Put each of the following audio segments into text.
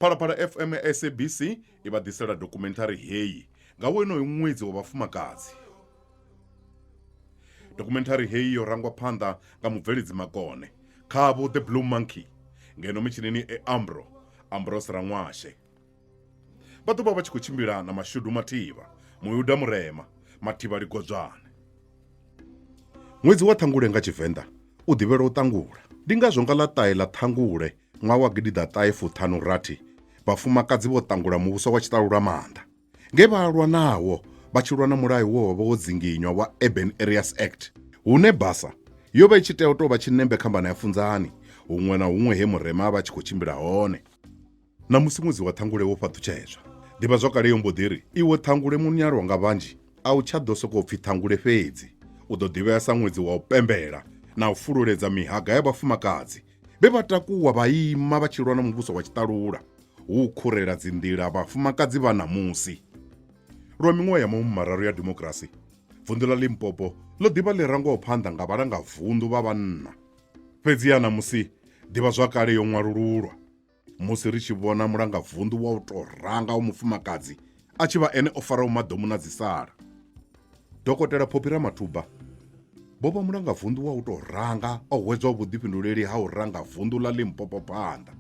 Phalaphala FM ya SABC i vha ḓisela dokumenthari heyi nga wonoyu ṅwedzi wa vhafumakadzi. Dokumenthari heyi yo rangwa phanḓa nga mubveledzi makone Khavho The Blue Monkey ngeno mitshinini e Ambro Ambrose Raṅwashe. Vha ḓo vha vha tshi khou tshimbila na Mashudu Mathivha, Muyuda Murema, Mathivha Ligodzwane. Ṅwedzi wa Ṱhangule nga Tshivenḓa u ḓivhelwa u ṱangula. Ndi ngazwo nga ḽa ṱahe ḽa Ṱhangule ṅwaha wa gidiḓaṱahe fuṱhanu rathi vhafumakadzi vho ṱangula muvhuso wa tshiṱalula maanḓa nge vha lwa nawo vha tshi lwa na mulayo we wa vha wo dzinginywa wa Urban Areas Act hune basa yo vha i tshi tea u tou vha tshinembe kha mbana ya funzani huṅwe na huṅwe he murema a vha tshi khou tshimbila hone. Ṋamusi ṅwedzi wa Ṱhangule wo fhaṱutshedzwa. Ḓivhazwakale yo mbo ḓi ri, Iwe Ṱhangule munyalwa nga vhanzhi, a u tsha ḓo sokou pfi Ṱhangule fhedzi. U ḓo ḓivhea sa ṅwedzi wa u pembela na u fululedza mihaga ya vhafumakadzi vhe vha takuwa vha ima vha tshi lwa na muvhuso wa tshiṱalula, hu u khurela dzinḓila vhafumakadzi vha ṋamusi. Lwa miṅwaha ya mahumi mararu ya dimokirasi, vunḓu ḽa Limpopo ḽo ḓi vha ḽi rangwaho phanḓa nga vhalangavunḓu vha vhanna. Fhedziha ṋamusi, ḓivhazwakale yo ṅwalululwa. Musi ri tshi vhona mulangavunḓu wa u tou ranga wa mufumakadzi a tshi vha ene o faraho maḓomu na dzisala. Dokotela Phophi Ramathuba vho vha mulangavunḓu wa u tou ranga o hwedzwaho vhuḓifhinduleli ha u ranga vunḓu ḽa Limpopo phanḓa.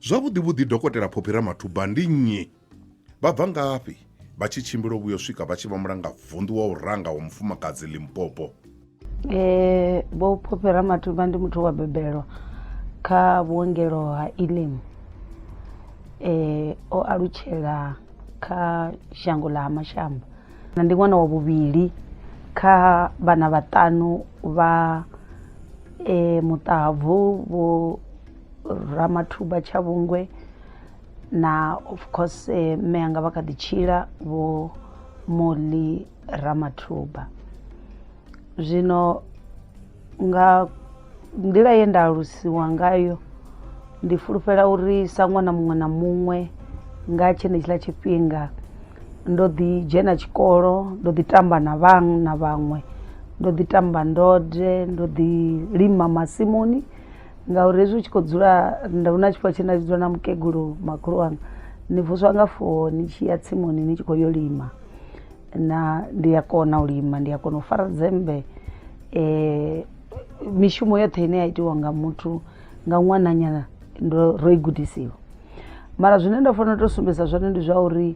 Zwavhuḓivhuḓi Dokotela Phophi Ramathuba ndi nnyi? Vha bva ngafhi vha tshi tshimbila u vhuya u swika vha tshi vha mulangavunḓu wa u ranga wa mufumakadzi Limpopo? Vho Phophi Ramathuba ndi muthu wa bebelwa kha vhuongelo ha Elim o alutshela kha shango ḽa ha Mashamba. Ndi ṅwana wa vhuvhili kha vhana vhaṱanu vha muṱahabvu Vho Ramathuba Tshavhungwe na of course mme anga vha kha ḓi tshila Vho Molly Ramathuba. Zwino nga nḓila ye nda alusiwa ngayo ndi fulufhela uri sa ṅwana muṅwe na muṅwe nga tshenetshiḽa tshifhinga ndo ḓi dzhena tshikolo ndo ḓi tamba na vhaṅwe na vhaṅwe ndo ḓi tamba ndode ndo ḓi lima masimuni ngauri hezwi u tshi khou dzula hu na tshifhinga tshe nda dzula na mukegulu makhulu wanga ni vuswa nga four ni tshi ya tsimuni ni tshi khou yo lima. Na ndi a kona u lima ndi a kona u fara dzembe mishumo yoṱhe ine ya itiwa nga muthu nga ṅwananyana ndo ro i gudisiwa. Mara zwine nda fanela u to sumbedzisa zwone ndi zwa uri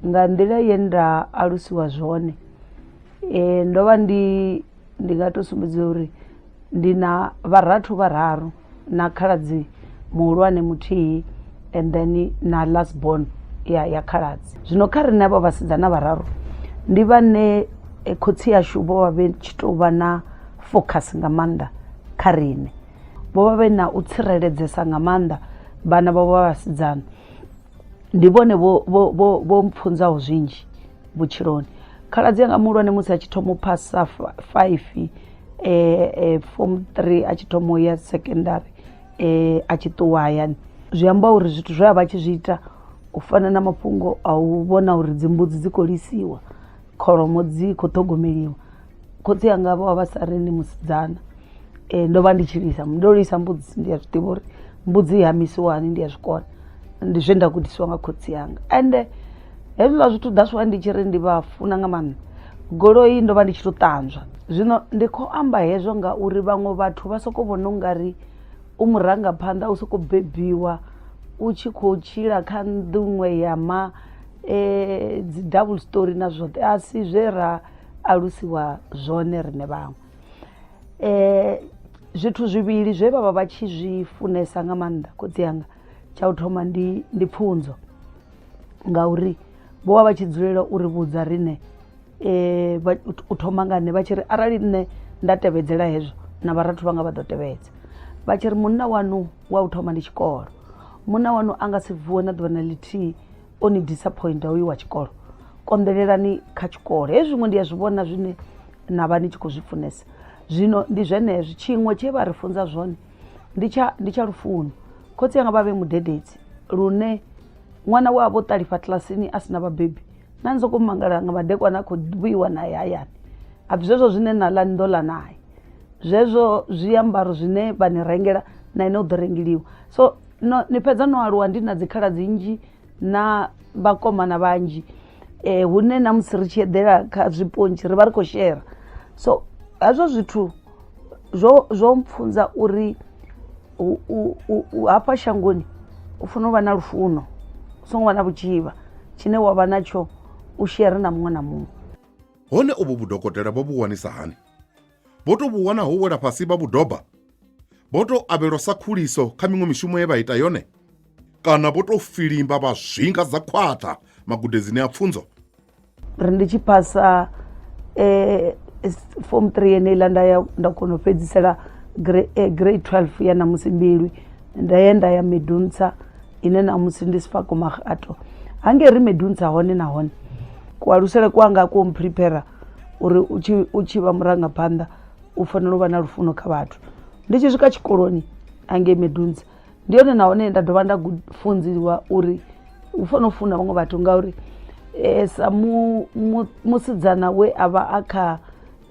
nga nḓila ye nda alusiwa zwone ndo vha ndi ndi nga to sumbedza uri ndi na vharathu vhararu na khaladzi muhulwane muthihi and then na last born ya ya khaladzi. Zwino kha riṋe havha vhasidzana vhararu ndi vhane khotsi ashu vho vha vhe tshi tou vha na focus nga maanḓa kha riṋe, vho vha vhe na u tsireledzesa nga maanḓa vhana vhavho vha vhasidzana. Ndi vhone vho vho vho vho mpfunzaho zwinzhi vhutshiloni. Khaladzi anga muhulwane musi a tshi thoma u phasa five form 3 a tshi thoma u ya sekondari a tshi ṱuwa hayani zwi amba uri zwithu zwe a vha a tshi zwi ita u fana na mafhungo a u vhona uri dzimbudzi dzi khou lisiwa kholomo dzi khou ṱhogomeliwa khotsi anga vho vha vha sa ri ndi musidzana ndo vha ndi tshi lisa ndo lisa mbudzi ndi a zwi ḓivha uri mbudzi i hamisiwa hani ndi a zwikona ndi zwe nda gudisiwa nga khotsi anga ende hezwiḽa zwithu that's why ndi tshi ri ndi vha funa nga maanḓa goloi ndo vha ndi tshi to ṱanzwa zwino ndi khou amba hezwo ngauri vhaṅwe vhathu vha soko vhona ungari u murangaphanḓa u soko bebiwa u tshi khou tshila kha nnḓu iṅwe ya ma dzi double story na zwoṱhe a si zwe ra alusiwa zwone riṋe vhaṅwe. Zwithu zwivhili zwe vha vha vha tshi zwi funesa nga maanḓa khotsi anga tsha u thoma ndi ndi pfhunzo ngauri vho vha vha tshi dzulela uri vhudza riṋe u thoma nga nṋe vha tshi ri arali nṋe nda tevhedzela hezwo na vharathu vhanga vha ḓo tevhedza. Vha tshi ri munna waṋu wa u thoma ndi tshikolo, munna waṋu a nga si vuwe na ḓuvha na ḽithihi o ni disappoint hoyu wa tshikolo konḓelelani kha tshikolo. Hezwi zwiṅwe ndi a zwi vhona zwine na vha ni tshi khou zwi funesa zwino ndi zwenezwo. Tshiṅwe tshe vha ri funza zwone ndi tsha ndi tsha lufuno, khotsi anga vha vhe mudededzi lune ṅwana we a vha o ṱalifha kilasini a si na vhabebi na ni sokou mangala nga madekwana a khou vhuiwa naye hayani hapfi zwezwo zwine na ḽa ni ḓo ḽa naye zwezwo zwiambaro zwine vha ni rengela na ene u ḓo rengeliwa so. No, ni fhedza no aluwa ndi na dzikhaladzi nnzhi na vhakomana vhanzhi hune na musi ri tshi eḓela kha zwipontshi ri vha ri khou shera. So hezwo zwithu zwo zwo mpfunza uri u hafha shangoni u fanela u vha na lufuno, u songo vha na vhutshivha, tshine wa vha natsho u shere na muṅwe na muṅwe. Hone uvhu vhudokotela vho vhu wanisa hani? Vho tou vhu wana ho wela fhasi vha vhu doba? Vho tou avhelwa sa khuliso kha miṅwe mishumo ye vha ita yone? Kana vho tou filimba vha zwinga dza khwaṱha magudedzini a pfunzo? Ri ndi tshi phasa form 3 yeneiḽa nda ya nda kona u fhedzisela grade 12 ya ṋamusi Mbilwi, nda ya nda ya Medunsa ine ṋamusi ndi Sefako Makgatho. Hangei ri Medunsa hone na hone kualusele kwanga ko mphuriphera uri u tshi vha murangaphanḓa u fanela u vha na lufuno kha vhathu. Ndi tshi swika tshikoloni hangei Medunsa ndi hone na hone nda dovha nda funziwa uri u fanela u funa vhaṅwe vhathu ngauri sa musidzana we a vha a kha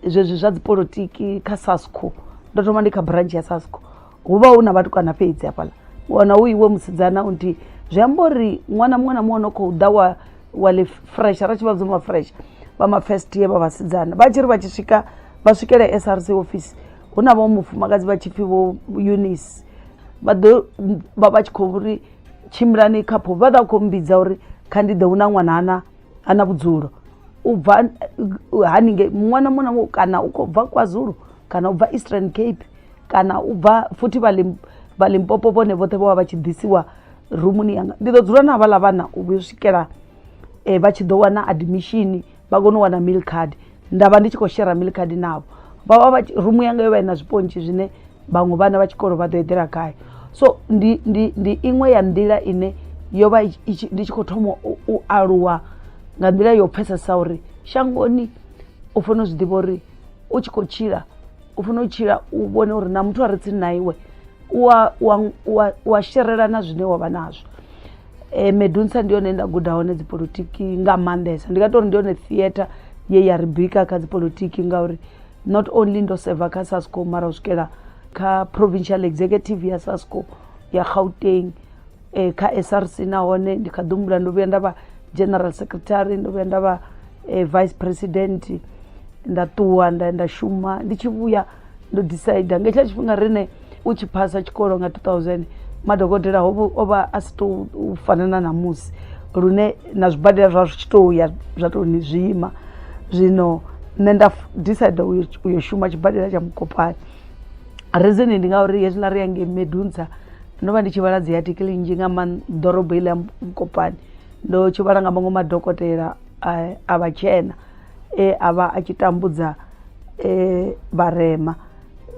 zwezwi zwa dzipolotiki kha SASCO, ndo thoma ndi kha branch ya SASCO, hu vha hu na vhatukana fhedzi hafhaḽa, u wana hu iwe musidzana u nthihi. Zwi amba uri ṅwana muṅwe na muṅwe no khou ḓa wa wa ḽi fresh, ra tshi vha vhidza ma fresh vha ma first year vha vhasidzana, vha tshi ri vha tshi swika vha swikele SRC office hu na vhaṅwe mufumakadzi vha tshi pfhi vho Eunice, vha ḓo vha vha tshi khou ri tshimbilani kha phophi, vha ḓa khou mmbidza uri kha ndi ḓe hu na ṅwana hana hana vhudzulo u bva haningei, ṅwana muṅwe na muṅwe kana u khou bva KwaZulu kana u bva Eastern Cape kana u bva futhi vha vha Limpopo vhone vhoṱhe vho vha vha tshi ḓisiwa rumuni yanga. Ndi ḓo dzula na havhaḽa vhana u vhuya u swikela vha tshi ḓo wana admission vha kone u wana meal card, nda vha ndi tshi khou shera meal card navho. Vha vha vha rumu yanga yo vha i na zwipontshi zwine vhaṅwe vhana vha tshikolo vha ḓo eḓela khayo. So ndi ndi ndi iṅwe ya nḓila ine yo vha i tshi ndi tshi khou thoma u aluwa nga nḓila ya u pfhesesa uri shangoni u fanela u zwi ḓivha uri u tshi khou tshila u fanela u tshila u vhone uri na muthu a re tsini na iwe u a u a u a sherela na zwine wa vha nazwo. Medunsa ndi hone nda guda hone dzi polotiki nga maanḓesa, ndi nga tori ndi yone theatre ye ya ri bika kha dzi polotiki ngauri not only ndo seva kha SASCO mara u swikela kha provincial executive ya SASCO ya Gauteng, kha SRC nahone ndi kha ḓi humbula ndo vhuya nda vha general secretary, ndo vhuya nda vha vice president, nda ṱuwa nda ya nda shuma. Ndi tshi vhuya ndo decide nga hetshiḽa tshifhinga riṋe u tshi phasa tshikolo nga 2000 madokotela ho o vha a si tou fana na ṋamusi lune na zwibadela zwa zwi tshi tou ya zwa tou ni zwima. Zwino nṋe nda decide u yo shuma tshibadela tsha Mukopani, reason ndi ngauri hezwiḽa ri hangei Medunsa ndo vha ndi tshi vhala dzi article nnzhi nga maanḓa ḓorobo heiḽa ya Mukopani, ndo tshi vhala nga maṅwe madokotela a vhatshena e a vha a tshi tambudza vharema.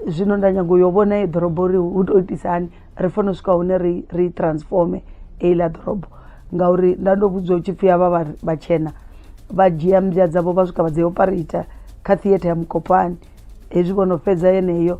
Zwino nda nyaga u yo vhona heyi ḓorobo uri hu tou itisa hani ri fanela u swika hune ri ri transform heiḽa ḓorobo ngauri nda ndo vhudziwa hu tshipfi havha vhatshena vha dzhia mmbwa dzavho vha swika vha dzi opereitha kha theatre ya Mukopani, hezwi vho no fhedza yeneyo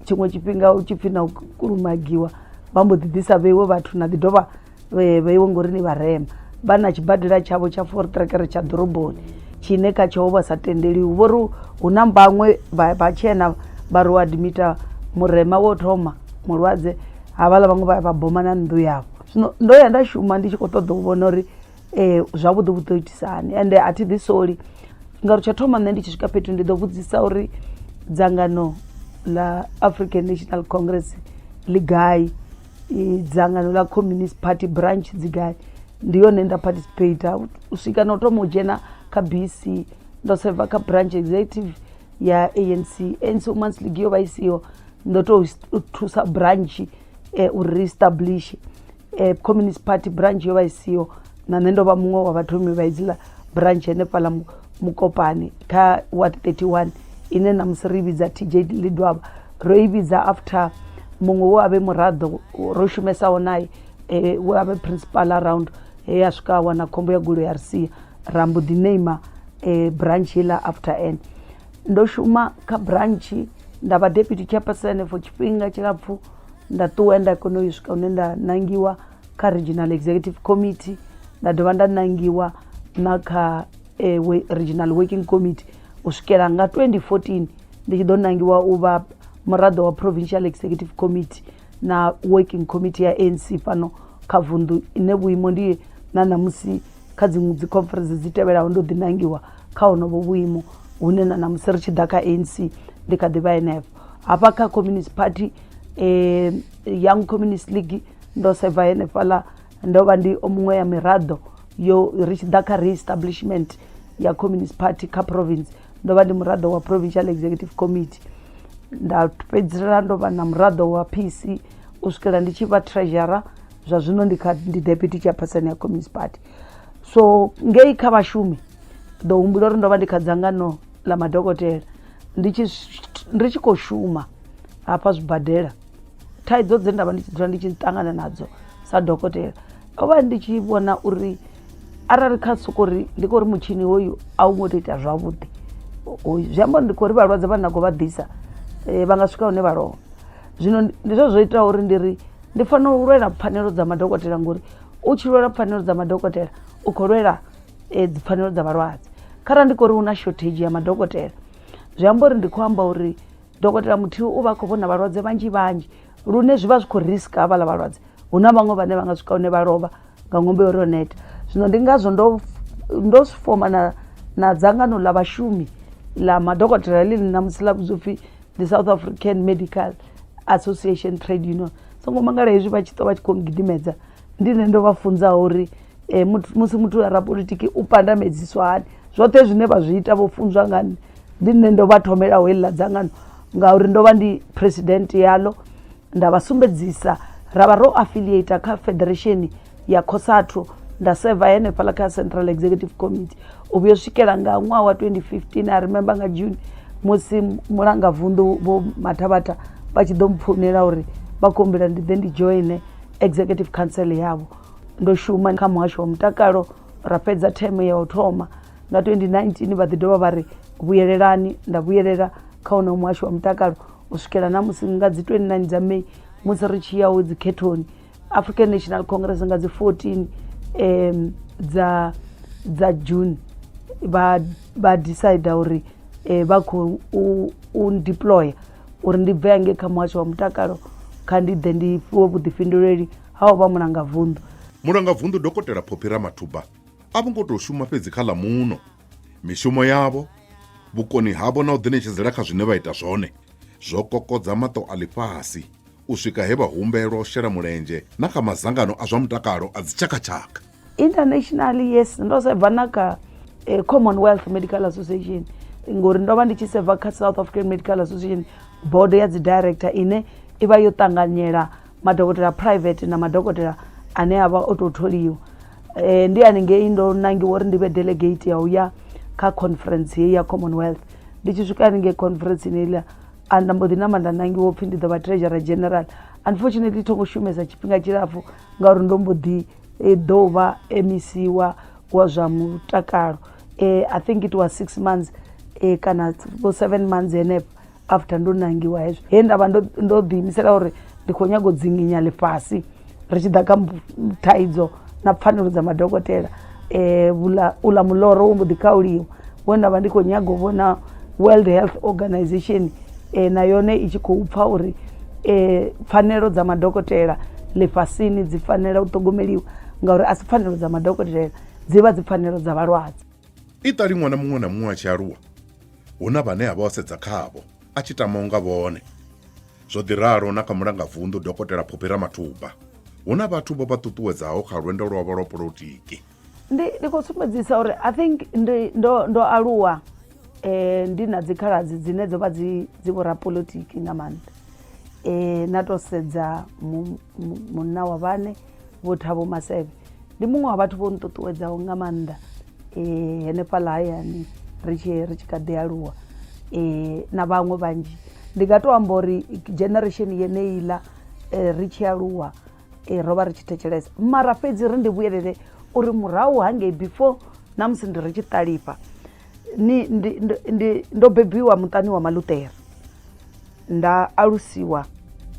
tshiṅwe tshifhinga hu tshipfi na u kulumagiwa vha mbo ḓi ḓisa vheiwe vhathu na ḓi dovha vheiwe ngori ni vharema. Vha na tshibadela tshavho tsha Voortrekker tsha ḓoroboni tshine khatsho ho vha sa tendeliwi, vho ri hu na vhaṅwe vhatshena vha ri u admita murema wo thoma mulwadze havhaḽa vhaṅwe vha ya vha boma na nnḓu yavho. Zwino ndo ya nda shuma ndi tshi khou ṱoḓa u vhona uri zwavhuḓi vhuḓi ho itisa hani ende a thi ḓi soli ngauri tsho thoma nṋe ndi tshi swika fhethu ndi ḓo vhudzisa uri dzangano ḽa African National Congress ḽi gai, dzangano ḽa Communist Party branch dzi gai, ndi hone nda participate u swika na u thoma u dzhena kha B_C ndo seva kha branch executive ya A_N_C, A_N_C Women's League yo vha i siho ndo tou thusa branch uri ri establish. Communist Party branch yo vha i siho na nṋe ndo vha muṅwe wa vhathomi vha hedziḽa branch henefhaḽa Mukopani kha ward 31 ine ṋamusi ri vhidza T_J Ledwaba, ro i vhidza after muṅwe we a vhe muraḓo ro shumesaho naye we a vhe principal around he a swika a wana khombo ya goloi ya ri sia ra mbo ḓi name branch heiḽa after ene. Ndo shuma kha branch nda vha deputy chairperson for tshifhinga tshilapfhu nda ṱuwa nda kona u swika hune nda nangiwa kha regional executive committee nda dovha nda nangiwa na kha regional working committee u swikela nga 2014 ndi tshi ḓo nangiwa u vha muraḓo wa provincial executive committee. na working committee ya ANC fhano kha vunḓu, ine vhuimo ndi na ṋamusi kha dziṅwe dzi conference dzi tevhelaho ndo ḓi nangiwa kha honovho vhuimo, hune na ṋamusi ri tshi ḓa kha ANC ndi kha ḓi vha henefho. Hafha kha Communist Party, Young Communist League, ndo seva henefhaḽa, ndo vha ndi muṅwe ya miraḓo yo ri tshi ḓa kha re-establishment ya Communist Party kha province, ndo vha ndi muraḓo wa Provincial Executive Committee. Nda fhedzisela ndo vha na muraḓo wa PC u swikela ndi tshi vha treasurer. Zwa zwino ndi kha ndi deputy chairperson ya Communist Party. So ngei kha vhashumi, ḓo humbula uri ndo vha ndi kha dzangano ḽa madokotela, ndi tshi ri tshi khou shuma hafha zwibadela, thaidzo dze nda vha ndi tshi dzula ndi tshi ṱangana nadzo sa dokotela, o vha ndi tshi vhona uri arali kha soko ri ndi khou ri mutshini hoyu a u ngo to ita zwavhuḓi, zwi amba uri ndi khou ri vhalwadze vha nako vha ḓisa vha nga swika hune vha lovha. Zwino ndi zwone zwo itaho uri ndi ri ndi fanela u lwela pfhanelo dza madokotela, ngori u tshi lwela pfhanelo dza madokotela u khou lwela dzipfhanelo dza vhalwadze. Kharali ndi khou ri hu na shortage ya madokotela, zwi amba uri ndi khou amba uri dokotela muthihi u vha a khou vhona vhalwadze vhanzhi vhanzhi, lune zwi vha zwi khou risk havhaḽa vhalwadze. Hu na vhaṅwe vhane vha nga swika hune vha lovha nga ṅwambo ya uri o neta. Zwino ndi ngazwo ndo foma na dzangano ḽa vhashumi ḽa madokotela ḽine ṋamusi ḽa vhidzwa upfhi ndi South African Medical Association Trade Union. Songo mangala hezwi vha tshi ṱwa vha tshi khou gidimedza, ndi nṋe ndo vha funzaho uri musi muthu a rapolitiki u pandamedziswa hani, zwoṱhe zwine vha zwi ita vho funzwa nga nṋe. Ndi nṋe ndo vha thomelaho heḽi ḽa dzangano ngauri ndo vha ndi president yaḽo, nda vha sumbedzisa, ra vha ro affiliate kha federation ya COSATU, nda seva henefhaḽa kha Central Executive Committee u vhuya u swikela nga ṅwaha wa 2015. I remember nga June musi mulangavunḓu Vho Mathabatha vha tshi ḓo mpfounela uri vha khou humbela ndi ḓe ndi dzhoine executive council yavho. Ndo shuma kha muhasho wa mutakalo, ra fhedza theme ya u thoma nga 2019, vha ḓi dovha vha ri vhuyelelani, nda vhuyelela kha wonoyo muhasho wa mutakalo u swikela na musi nga dzi 29 dza May musi ri tshi yaho dzikhethoni African National Congress nga dzi 14 dza June, vha decide uri vha khou u deployer uri ndi bve hangei kha muhasho wa mutakalo kha ndi ḓe ndi fhiwe vhuḓifhinduleli ha u vha mulangavunḓu. Mulangavunḓu Dokotela Phophi Ramathuba a vho ngo tou shuma fhedzi kha ḽa muno. Mishumo yavho, vhukoni havho na u ḓiṋetshedzela kha zwine vha ita zwone zwo kokodza maṱo a ḽifhasi u swika he vha humbelwa u shela mulenzhe na kha madzangano a zwa mutakalo a dzitshakhatshakha. Internationally, yes, ndo seva na kha Commonwealth Medical Association, ngori ndo vha ndi tshi seva kha South African Medical Association board ya dzi director, ine i vha yo ṱanganyela madokotela private na madokotela ane avha o tou tholiwa. Ndi haningei ndo nangiwa uri ndi vhe delegate ya uya kha conference heyi ya Commonwealth. Ndi tshi swika haningei conference heiḽa, nda mbo ḓi namba nda nangiwa upfhi ndi ḓo vha treasurer general. Unfortunately tho ngo shumesa tshifhinga tshilapfhu ngauri ndo mbo ḓi ḓo vha MEC wa zwa mutakalo. I think it was 6 months kana 7 months henefho after ndo nangiwa hezwo, he nda vha ndo ḓiimisela uri ndi khou nyaga u dzinginya ḽifhasi ri tshi ḓa kha thaidzo na pfhanelo dza madokotela. Uḽa muloro wo mbo ḓi khauliwa, we nda vha ndi khou nyaga u vhona World Health Organization na yone i tshi khou pfha uri pfhanelo dza madokotela ḽifhasini dzi fanela u ṱhogomeliwa, ngauri a si pfhanelo dza madokotela, dzi vha dzi pfhanelo dza vhalwadze. Iṱali ṅwana muṅwe na muṅwe a tshi aluwa, hu na vhane a vha o sedza khavho a tshi tama u nga vhone. Zwo ḓi ralo na kha mulangavunḓu Dokotela Phophi Ramathuba. Hu na vhathu vho vha ṱuṱuwedzaho kha lwendo lwavho lwa polotiki. Ndi khou sumbedzisa uri I think ndi ndo aluwa ndi na dzikhaladzi dzine dzo vha dzi vhorapolotiki nga maanḓa. Na to sedza munna wa vhane Vho Thabo Masebe, ndi muṅwe wa vhathu vho nṱuṱuwedzaho nga maanḓa henefhaḽa hayani ri tshi kha ḓi aluwa, na vhaṅwe vhanzhi. Ndi nga to amba uri generation yeneiḽa ri tshi aluwa ro vha ri tshi thetshelesa, mara fhedzi ri ndi vhuyelele uri murahu hangei before na musi ndi ri tshi ṱalifha, ndo bebiwa muṱani wa maluṱere, nda alusiwa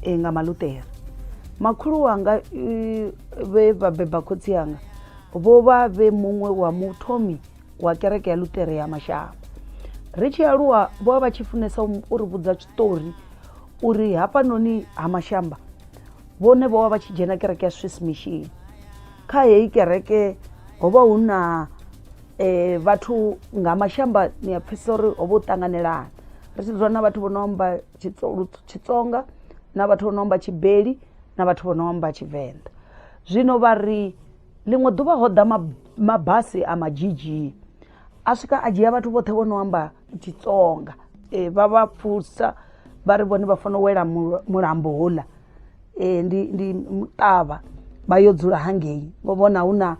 nga maluṱere. Makhulu wanga vhe vha beba khotsi anga vho vha vhe muṅwe wa muthomi wa kereke ya Luṱere ya Mashamba. Ri tshi aluwa vho vha vha tshi funesa u ri vhudza tshiṱori uri hafhanoni ha Mashamba Vhone vho vha vha tshi dzhena kereke ya Swiss Mission. Kha heyi kereke ho vha hu na vhathu nga mashamba ni a pfhesesa uri ho vha ho ṱanganelana. Ri tshi dzula na vhathu vho no amba Tshitsonga na vhathu vho no amba tshibeli na vhathu vho no amba Tshivenḓa. Zwino vha ri ḽiṅwe ḓuvha ho ḓa mabasi a madzhidzhi a swika a dzhia vhathu vhoṱhe vho no amba Tshitsonga vha vha pfulusa vha ri vhone vha fanela u wela mulambo houḽa ndi muṱavha vha yo dzula hangei vho vhona hu na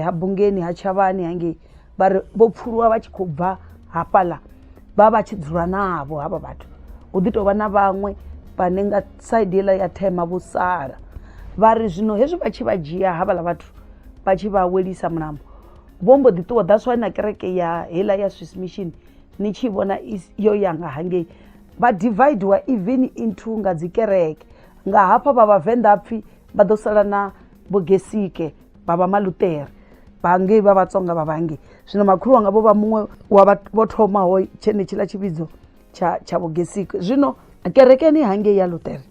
ha bungeni ha tshavhani hangei vha ri vho pfuluwa vha tshi khou bva hafhaḽa vha vha tshi dzula navho havha vhathu hu ḓi tovha na vhaṅwe vhane nga saidi heiḽa ya thema vho sala vha ri zwino hezwi vha tshi vha dzhia havhaḽa vhathu vha tshi vha welisa mulambo vho mbo ḓi ṱuwa that's why na kereke ya heiḽa ya Swiss Mission ni tshi vhona yo ya nga hangei vha dividiwa even into nga dzi kereke nga hafha vha vhavenḓa pfhi vha ḓo sala na vho gesike vha vha maluṱere vha ngei vha vhatsonga vha vhangei zwino makhulu wanga vho vha muṅwe wa vho thomaho tshenetshiḽa tshivhidzo tsha tsha vho gesike zwino kerekeni hangei ya luṱere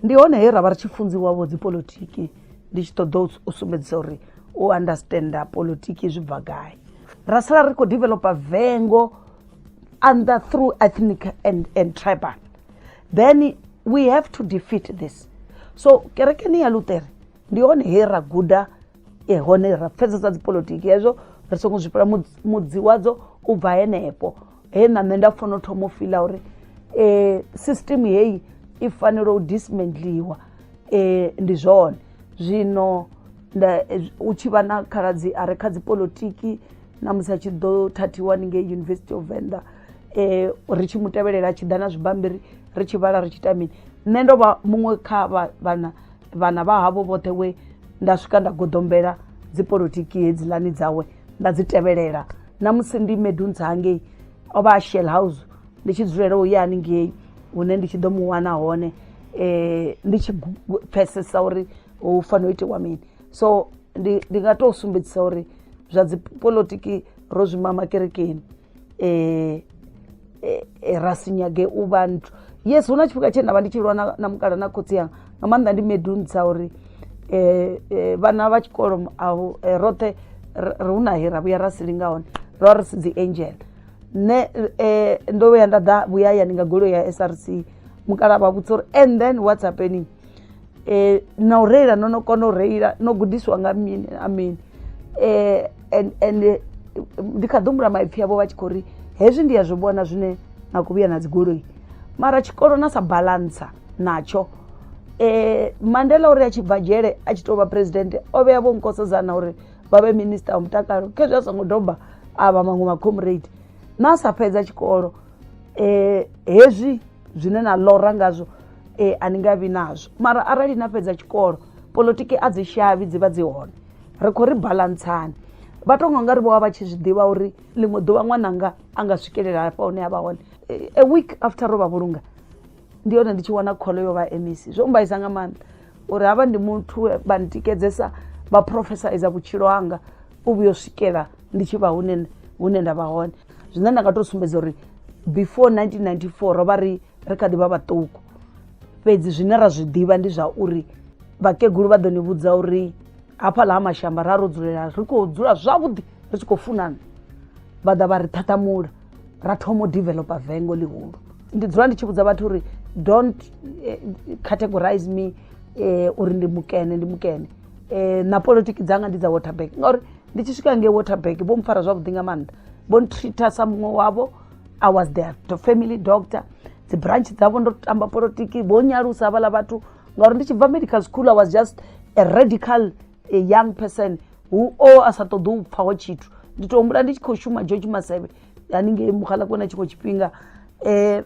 ndi hone he ra vha ri tshi funziwa vho dzipolotiki ndi tshi ṱoḓa u sumbedzisa uri u understanda polotiki zwi bva gai ra sala ri khou developa vengo under through ethnic and tribal then we have to defeat this so kerekeni ya luṱere ndi hone he ra guda e hone ra pfesesa dzipolotiki hezwo ri songo zwi fhela mudzi wadzo u bva henefho he na nṋe nda funa u thoma u fila uri um system heyi i fanela u dismantliwa um ndi zwone zwino nda u tshi vha na khaladzi a re kha dzipolotiki na musi a tshi ḓo thathiwa haningei University of Venḓa um ri tshi mu tevhelela a tshi ḓa na zwibammbiri ri tshi vhala ri tshi ita mini nṋe ndo vha muṅwe kha vhana vhana vha havho vhoṱhe we nda swika nda goḓombela dzipolotiki hedziḽani dzawe nda dzi tevhelela na musi ndi medunsa hangei o vha a shell house ndi tshi dzulela u ya haningei hune ndi tshi ḓo mu wana hone um ndi tshi pfesesa uri hu fanela u itiwa mini so ndi ndi nga tou sumbedzisa uri zwa dzipolotiki ro zwi mama kerekeni um ra si nyage u vha nthu yes hu na tshifhinga tshe nda vha ndi tshi lwa na mukala na khotsi anga nga maanḓa ndi medunsa uri um vhana vha tshikolo avho roṱhe ri hu na he ra vhuya ra si linga hone ro vha ri si dzi angel nṋe um ndo vhuya nda ḓa vhuya hayani nga goloi ya S_R_C mukala vha vhudza uri and then what's happening um na u reila no no kona u reila no gudisiwa nga mini na mini um and ndi kha ḓi humbula maipfi avho vha tshi khou ri hezwi ndi a zwi vhona zwine na khou vhuya na dzi goloi mara tshikolo na sa baḽantsa natsho um Mandela uri a tshi bva dzhele a tshi tou vha president o vhea vho Nkosazana uri vha vhe minister wa mutakalo khezwi a songo doba avha maṅwe makhomuredi na sa fhedza tshikolo um hezwi zwine na ḽora ngazwo um a ni nga vhi nazwo mara arali na fhedza tshikolo polotiki a dzi shavhi dzi vha dzi hone ri khou ri balantsani vha tou nga nga ri vho vha vha tshi zwi ḓivha uri ḽiṅwe ḓuvha ṅwananga a nga swikelela hafha hune a vha hone a week after ro vha vhulunga ndi hone ndi tshi wana kholo yo vha MEC zwo mbaisa nga maanḓa uri havha ndi muthu vha ntikedzesa vha profesaiza vhutshilo hanga u vhuya u swikela ndi tshi vha hune hune nda vha hone zwine nda nga tou sumbedza uri before 1994 ro vha ri ri kha ḓi vha vhaṱuku fhedzi zwine ra zwi ḓivha ndi zwa uri vhakegulu vha ḓo ni vhudza uri hafhaḽa ha mashamba ra ro dzulela ri khou dzula zwavhuḓi ri tshi khou funana vha ḓa vha ri ṱhaṱhamula ra thoma u developa vengo ḽihulu ndi dzula ndi tshi vhudza vhathu uri don't categorize me uri ndi mukene ndi mukene na polotiki dzanga ndi dza waterberg ngauri ndi tshi swika ngei waterberg vho mpfara zwavhuḓi nga maanḓa vho ntreater sa muṅwe wavho I was their family doctor dzi branch dzavho ndo tamba polotiki vho nyalusa havhaḽa vhathu ngauri ndi tshi bva medical school I was just a radical a young person who o a sa ṱoḓi u pfha ho tshithu ndi to humbula ndi tshi khou shuma George Masebe haningei Mogalakwena tshiṅwe tshifhinga um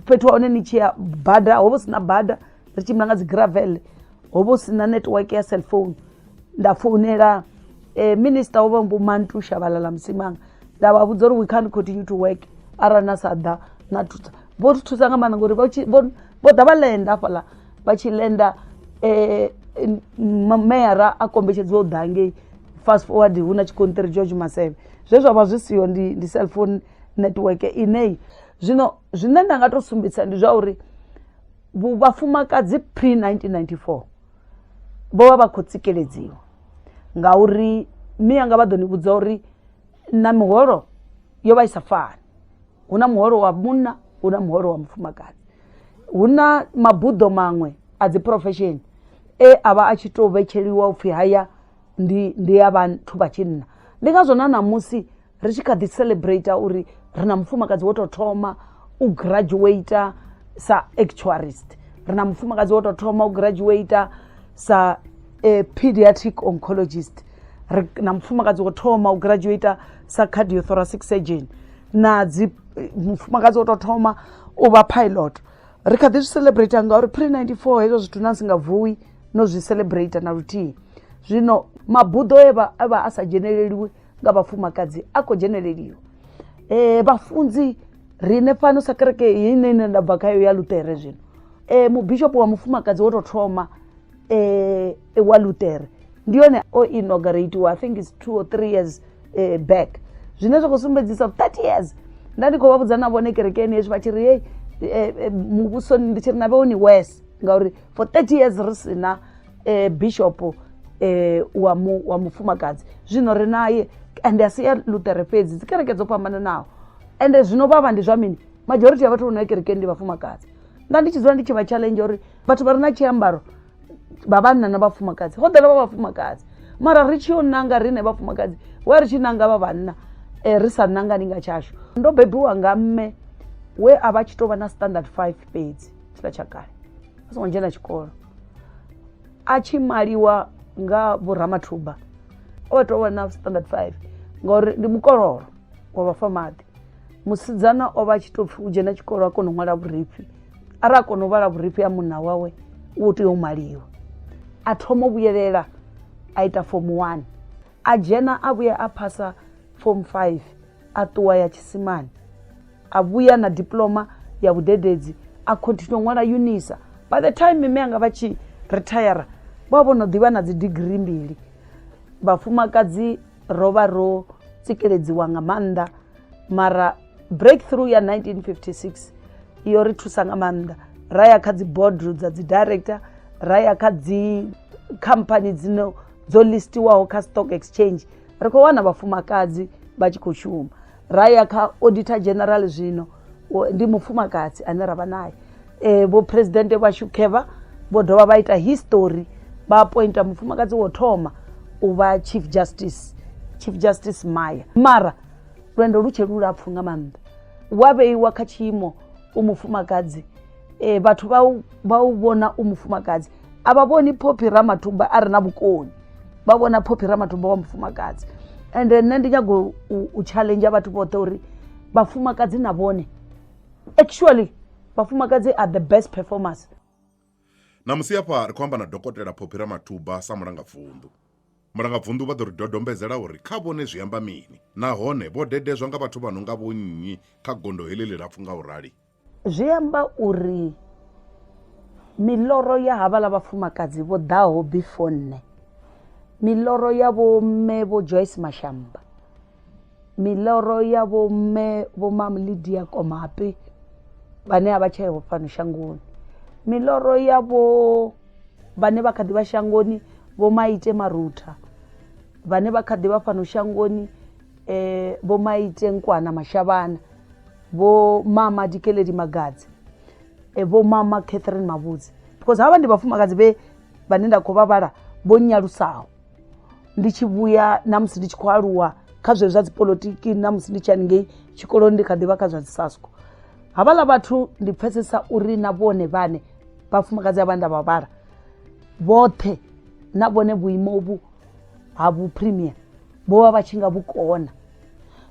fhethu hone ni tshi ya bada ho vha hu si na bada ri tshimbila nga dzi gravel ho vha hu si na network ya cellphone nda founela um minister wo vha vho Mantu Shabalala Msimanga nda vha vhudza uri we can't continue to work arali na sa ḓa na thusa vho ri thusa nga maanḓa ngori vho ḓa vha lenda hafhaḽa vha tshi lenda um meyara a kombetshedziwa u ḓa ngei fast forward hu na tshikonṱiri George Masebe zwe zwa vha zwi siho ndi ndi cellphone network ine zwino zwine nda nga to sumbedzisa ndi zwa uri. Vhafumakadzi pre 1994 vho vha vha khou tsikeledziwa ngauri mianga vha ḓo ni vhudza uri na miholo yo vha i sa fani. Hu na muholo wa munna hu na muholo wa mufumakadzi. Hu na mabuḓo maṅwe a dzi profession e a vha a tshi to vhetsheliwa upfhi haya ndi ndi ya vhathu vha tshinna. Ndi ngazwo na ṋamusi ri tshi kha ḓi celebrate uri ri na mufumakadzi wo tou thoma u graduater sa actuarist, ri na mufumakadzi wo tou thoma u graduater sa pediatric oncologist, ri na mufumakadzi wo thoma u graduater sa cardiothoracic surgeon, na dzi mufumakadzi wo tou thoma u vha pilot. Ri kha ḓi zwi celebrate ngauri pre 94 hezwo zwithu na si nga vuwi no zwi celebrate na luthihi. Zwino mabuḓo e vha a vha a sa dzheneleliwi nga vhafumakadzi a khou dzheneleliwa. Vhafunzi riṋe fhano sa kereke ine ine nda bva khayo ya Luṱere zwino mubishopo wa mufumakadzi wo tou thoma wa Luṱere ndi yone o inauguratiwa, I think it's 2 or 3 years back, zwine zwa khou sumbedzisa 30 years. Nda ndi khou vha vhudza na vhone kerekeni hezwi vha tshi ri hei muvhusoni, ndi tshi ri na vhewo ni worse ngauri for 30 years ri si na bishop wa mu, wa mufumakadzi. Zwino ri naye ende a si ya Luṱere fhedzi, dzi kereke dzo fhambananaho. Ende zwino vhavha ndi zwa mini, majority ya vhathu vho no ya kerekeni ndi vhafumakadzi. Nda ndi tshi dzula ndi tshi vha challenge uri vhathu vha re na tshiambaro vha vhanna na vhafumakadzi ho ḓala vha vhafumakadzi, mara ri tshi yo nanga riṋe vhafumakadzi wa ri tshi nanga vha vhanna ri sa nangani nga tshashu. Ndo bebiwa nga mme we a vha tshi tou vha na standard 5 fhedzi tshiḽa tsha kale, a songo dzhena tshikolo, a tshi maliwa nga vhoramathuba o tou vha na standard 5 ngauri ndi mukololo wa vhafamaḓi. Musidzana o vha a tshi tou pfhi u dzhena tshikolo a kona u ṅwala vhurifhi, arali a kona u vhala vhurifhi ha munna wawe u tea u maliwa. A thoma u vhuyelela a ita form 1, a dzhena a vhuya a phasa form 5, a ṱuwa ya tshisimani, a vhuya na diploma ya vhudededzi, a continue u ṅwala UNISA. By the time mme anga vha tshi retire vha vho no ḓivha na dzi degree mbili. Vhafumakadzi ro vha ro tsikeledziwa nga maanḓa, mara breakthrough ya 1956 yo ri thusa nga maanḓa. Ra ya kha dzi board dza dzi director, ra ya kha dzi khamphani dzino dzo listiwaho kha stock exchange, ri khou wana vhafumakadzi vha tshi khou shuma. Ra ya kha auditor general, zwino ndi mufumakadzi ane ra vha naye. Vho president vhashu Khevha vho dovha vha ita history, vha appointa mufumakadzi wo thoma u vha chief justice, Chief Justice Maya. Mara lwendo lu tshe lulapfu nga maanḓa, wa vheiwa kha tshiimo u mufumakadzi, vhathu vha u vhona u mufumakadzi, a vha vhoni Phophi Ramathuba a re na vhukoni, vha vhona Phophi Ramathuba wa mufumakadzi. Ende nṋe ndi nyago u challenge vhathu vhoṱhe uri vhafumakadzi na vhone, actually vhafumakadzi are the best performers. Ṋamusi hafha ri khou amba na Dokotela Phophi Ramathuba sa mulangavunḓu. Mulangavunḓu vha ḓo ri dodombedzela uri kha vhone zwi amba mini nahone vho dedezwa nga vhathu vha no nga vho nnyi kha gondo heḽi ḽilapfu nga u rali. Zwi amba uri miloro ya havhaḽa vhafumakadzi vho ḓaho before nṋe, miloro ya vho mme vho Joyce Mashamba, miloro ya vho mme vho Mam Lydia Komape vhane a vha tsheho fhano shangoni, miloro ya vho vhane vha kha ḓi vha shangoni vho Maite Marutha vhane vha kha ḓi vha fhano shangoni, vho Maite Nkwana Mashavhana, vho Mama Dikeledi Magadzi, vho Mama Catherine Mavhudzi, because havha ndi vhafumakadzi vhe vhane nda khou vha vhala vho nyalusaho. Ndi tshi vhuya na musi ndi tshi khou aluwa kha zwezwi zwa dzipolotiki, na musi ndi tshi haningei tshikoloni ndi kha ḓi vha kha zwa dzi SASCO, havhaḽa vhathu ndi pfesesa uri na vhone vhane vhafumakadzi avha nda vha vhala vhoṱhe na vhone vhuimo uvhu ha vhu premier vho vha vha tshi nga vhu kona.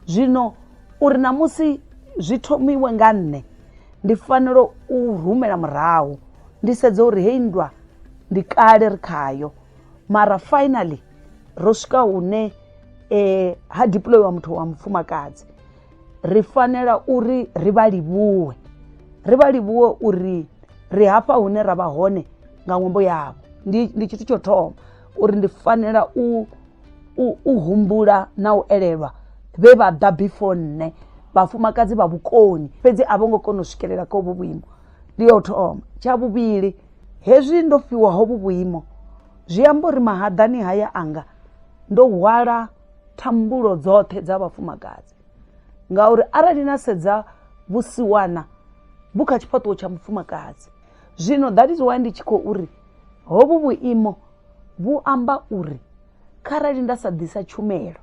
Zwino uri ṋamusi zwi thomiwe nga nṋe, ndi fanela u rumela murahu ndi sedze uri heyi nndwa ndi kale ri khayo, mara finally ro swika hune ha deployiwa muthu wa mufumakadzi. Ri fanela uri ri vha livhuwe, ri vha livhuwe uri ri hafha hune ra vha hone nga ṅwambo yavho. Ndi tshithu tsho thoma uri ndi fanela u humbula na u elelwa vhe vha ḓa before nṋe, vhafumakadzi vha vhukoni, fhedzi a vho ngo kona u swikelela kha uvhu vhuimo. Ndi ya u thoma. Tsha vhuvhili, hezwi ndo fhiwa hovhu vhuimo zwi amba uri mahaḓani haya anga ndo hwala thambulo dzoṱhe dza vhafumakadzi, ngauri arali na sedza vhusiwana vhu kha tshifhaṱuwo tsha mufumakadzi. Zwino that is why ndi tshi khou uri hovhu vhuimo vhu amba uri kharali nda sa ḓisa tshumelo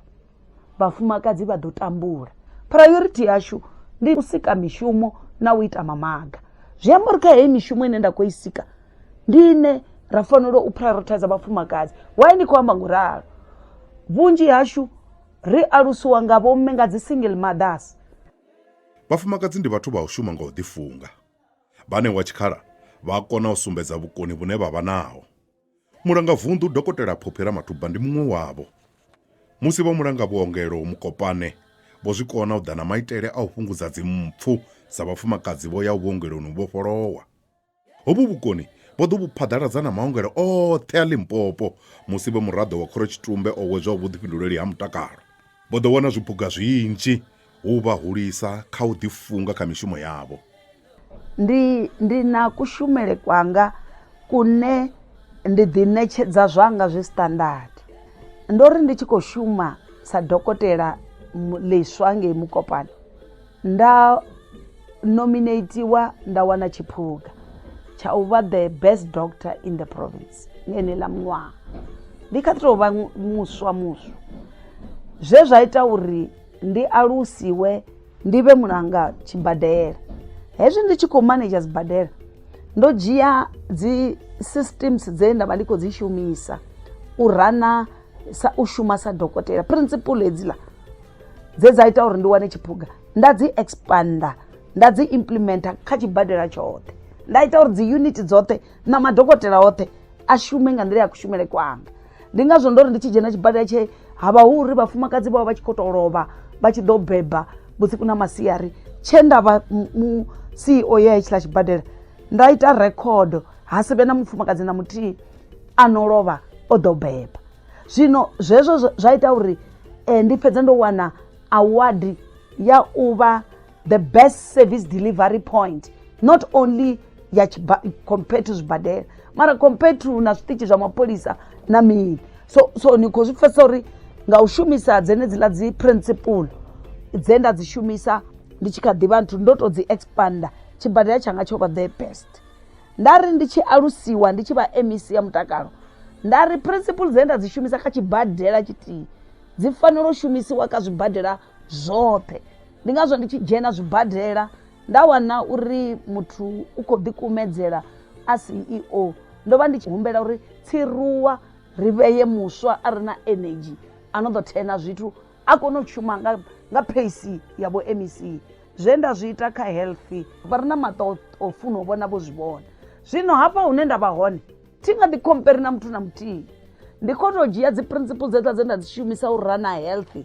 vhafumakadzi vha ḓo tambula. Priority yashu ndi u sika mishumo na u ita mamaga. Zwi amba uri kha heyi mishumo ine nda khou i sika ndi ine ra fanela u prioritize vhafumakadzi. Why ndi khou amba ngo ralo? Vhunzhi hashu ri alusiwa nga vhomme, nga dzi single mothers. Vhafumakadzi ndi vhathu vha u shuma nga u ḓifunga. Vha ṋewa tshikhala vha kona u sumbedza vhukoni vhune vha vha naho. Mulangavunḓu Dokotela Phophi Ramathuba ndi muṅwe wavho. Musi vha mulanga vhuongelo Mokopane vho zwi kona u ḓa na maitele a u fhungudza dzimpfu dza vhafumakadzi vho yaho vhuongeloni u vhofholowa. Hovhu vhukoni vho ḓo vhu phaḓaladza na maongelo oṱhe a Limpopo musi vhe muraḓo wa khorotshitumbe o hwedzwaho vhuḓifhinduleli ha mutakalo. Vho ḓo wana zwiphuga zwinzhi hu u vha hulisa kha u ḓifunga kha mishumo yavho. Ndi, ndi na kushumele kwanga kune ndi ḓiṋetshedza zwanga zwi standard. Ndo ri ndi tshi khou shuma sa dokotela ḽiswa ngei Mokopane, nda nominatiwa nda wana tshiphuga tsha u vha the best doctor in the province ngeneḽa miṅwaha. Ndi kha ḓi tou vha muswa muswa, zwe zwa ita uri ndi alusiwe ndi vhe mulanga tshibadela. Hezwi ndi tshi khou manedzha sibadela ndo dzhia dzi systems dze nda vha ndi khou dzi shumisa u rana sa u shuma sa dokotela, principle hedziḽa dze dza ita uri ndi wane tshiphuga nda dzi expander, nda dzi implementer kha tshibadela tshoṱhe, nda ita uri dzi unit dzoṱhe na madokotela oṱhe a shume nga nḓila ya kushumele kwanga. Ndi ngazwo ndo ri ndi tshi dzhena tshibadela tshe ha vha hu uri vhafumakadzi vha vha vha tshi khou tou lovha vha tshi ḓo beba vhusiku na masiari, tshe nda vha mu CEO ya hetshiḽa tshibadela nda ita rekhodo ha si vhe na mufumakadzi na muthihi a no lovha o ḓo beba. Zwino zwezwo zwa ita uri ndi fhedze ndo wana award ya u vha the best service delivery point, not only ya compared to zwibadela mara compared to na zwiṱitshi zwa mapholisa na mini. So ni khou zwi pfesesa uri nga u shumisa dzenedziḽa dzi principle dze nda dzi shumisa ndi tshi kha ḓi vha nthu, ndo to dzi expander, tshibadela tshanga tsho vha the best. Nda ri ndi tshi alusiwa ndi tshi vha MEC ya mutakalo, nda ri principle dze nda dzi shumisa kha tshibadela tshithihi dzi fanela u shumisiwa kha zwibadela zwoṱhe. Ndi ngazwo ndi tshi dzhena zwibadela nda wana uri muthu u khou ḓikumedzela a CEO, ndo vha ndi tshi humbela uri tsiruwa ri vheye muswa a re na energy a no ḓo thena zwithu a kone u shuma nga pace ya vho MEC. Zwe nda zwi ita kha health vha re na maṱo o funa u vhona vho zwi vhona. Zwino hafha hune nda vha hone thi nga ḓi compare na muthu na muthihi, ndi khou tou dzhia dzi principle dzedziḽa dze nda dzi shumisa u rana health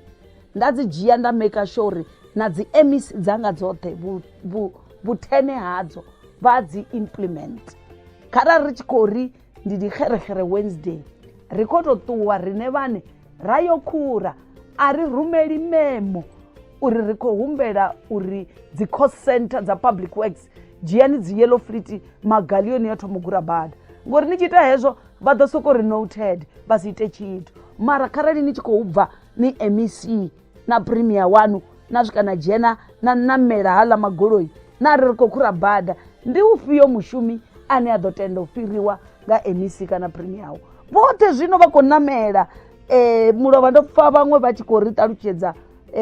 nda dzi dzhia nda maker sure uri na dzi MEC dzanga dzoṱhe vhuthene hadzo vha dzi implement. Kharali ri tshi khou ri ndi di xerexere Wednesday, ri khou tou ṱuwa riṋe vhane ra yo khura, a ri rumeli memo uri ri khou humbela uri dzi cost center dza public works dzhiani dzi yellow fleet magalioni ya thoma u gura bada, ngori ni tshi ita hezwo vha ḓo soko ri noted vha si ite tshithu. Mara kharali ni tshi khou bva ni MEC na premier wanu na swika na dzhena na namela haḽa magoloi na ri ri khou khura bada, ndi ufhio mushumi ane a ḓo tenda u fhiriwa nga MEC kana premier wawe? Vhoṱhe zwino vha khou namela. Mulovha ndo pfa vhaṅwe vha tshi khou ri ṱalutshedza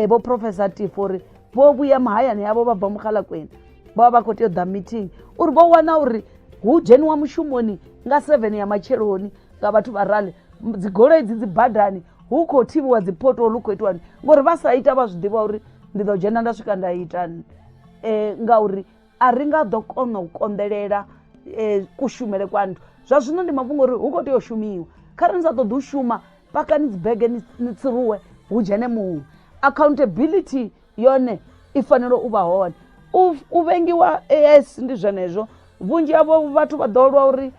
vho Professor Tifo uri vho vhuya mahayani avho vha bva Mukhalakweni, vha vha vha khou tea u ḓa meeting uri vho wana uri hu dzheniwa mushumoni nga 7 ya matsheloni nga vhathu vha rali, dzigoloi dzi dzi badani hu khou thivhiwa dzi pothole, hu khou itiwa ngori vha sa ita vha zwi ḓivha uri ndi ḓo dzhena nda swika nda ita, ngauri a ri nga ḓo kona u konḓelela kushumele kwa nthu. Zwa zwino ndi mafhungo uri hu khou tea u shumiwa, kharali ni sa ṱoḓi u shuma pakani dzibege ni tsiruwe hu dzhene muṅwe. Accountability yone i fanela u vha hone. U vhengiwa yes ndi zwenezwo, vhunzhi havho vhathu vha ḓo lwa uri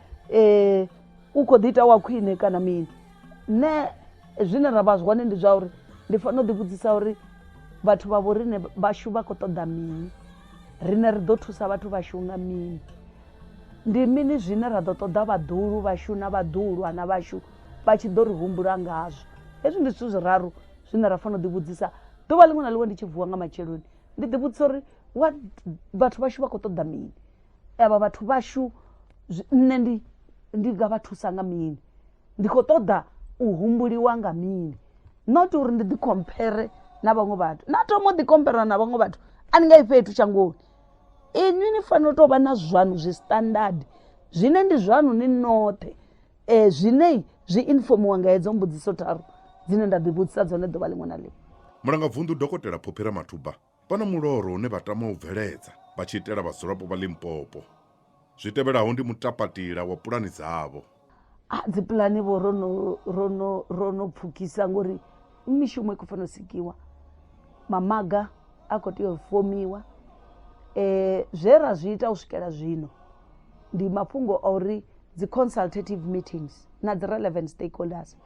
u khou ḓi ita wa khwine kana mini. Nṋe zwine ra vha zwone ndi zwa uri ndi fanela u ḓivhudzisa uri vhathu vha vho riṋe vhashu vha khou ṱoḓa mini, riṋe ri ḓo thusa vhathu vhashu nga mini. Ndi mini zwine ra ḓo ṱoḓa vhaḓuhulu vhashu na vhaḓuhulwana vhashu vha tshi ḓo ri humbula ngazwo? Hezwi ndi zwithu zwiraru zwine ra fanela u ḓivhudzisa ḓuvha ḽiṅwe na ḽiṅwe ndi tshi vuwa nga matsheloni. Ndi ḓivhudzisa uri what vhathu vhashu vha khou ṱoḓa mini, avha vhathu vhashu nṋe ndi ndi nga vha thusa nga mini, ndi khou ṱoḓa u humbuliwa nga mini. Not uri ndi ḓi khomphere na vhaṅwe vhathu, na thoma u ḓi khompera na vhaṅwe vhathu a ni nga yi fhethu shangoni. Inwi ni fanela u tou vha na zwanu zwi standard zwine ndi zwanu ni noṱhe um zwine zwi infomiwa nga hedzo mbudziso tharu dzine nda ḓivhudzisa dzone ḓuvha ḽiṅwe na ḽiṅwe. Mulangavunḓu Dokotela Phophi Ramathuba vha na muloro une vha tama u bveledza vha tshi itela vhadzulapo vha Limpopo. Zwi tevhelaho ndi mutapatila wa pulani dzavho. A dzi pulani vho ro no ro no ro no pfukisa ngori mishumo i khou fanela u sikiwa, mamaga a khou tea u fomiwa. Zwe ra zwi ita u swikela zwino ndi mafhungo a uri dzi consultative meetings na dzi relevant stakeholders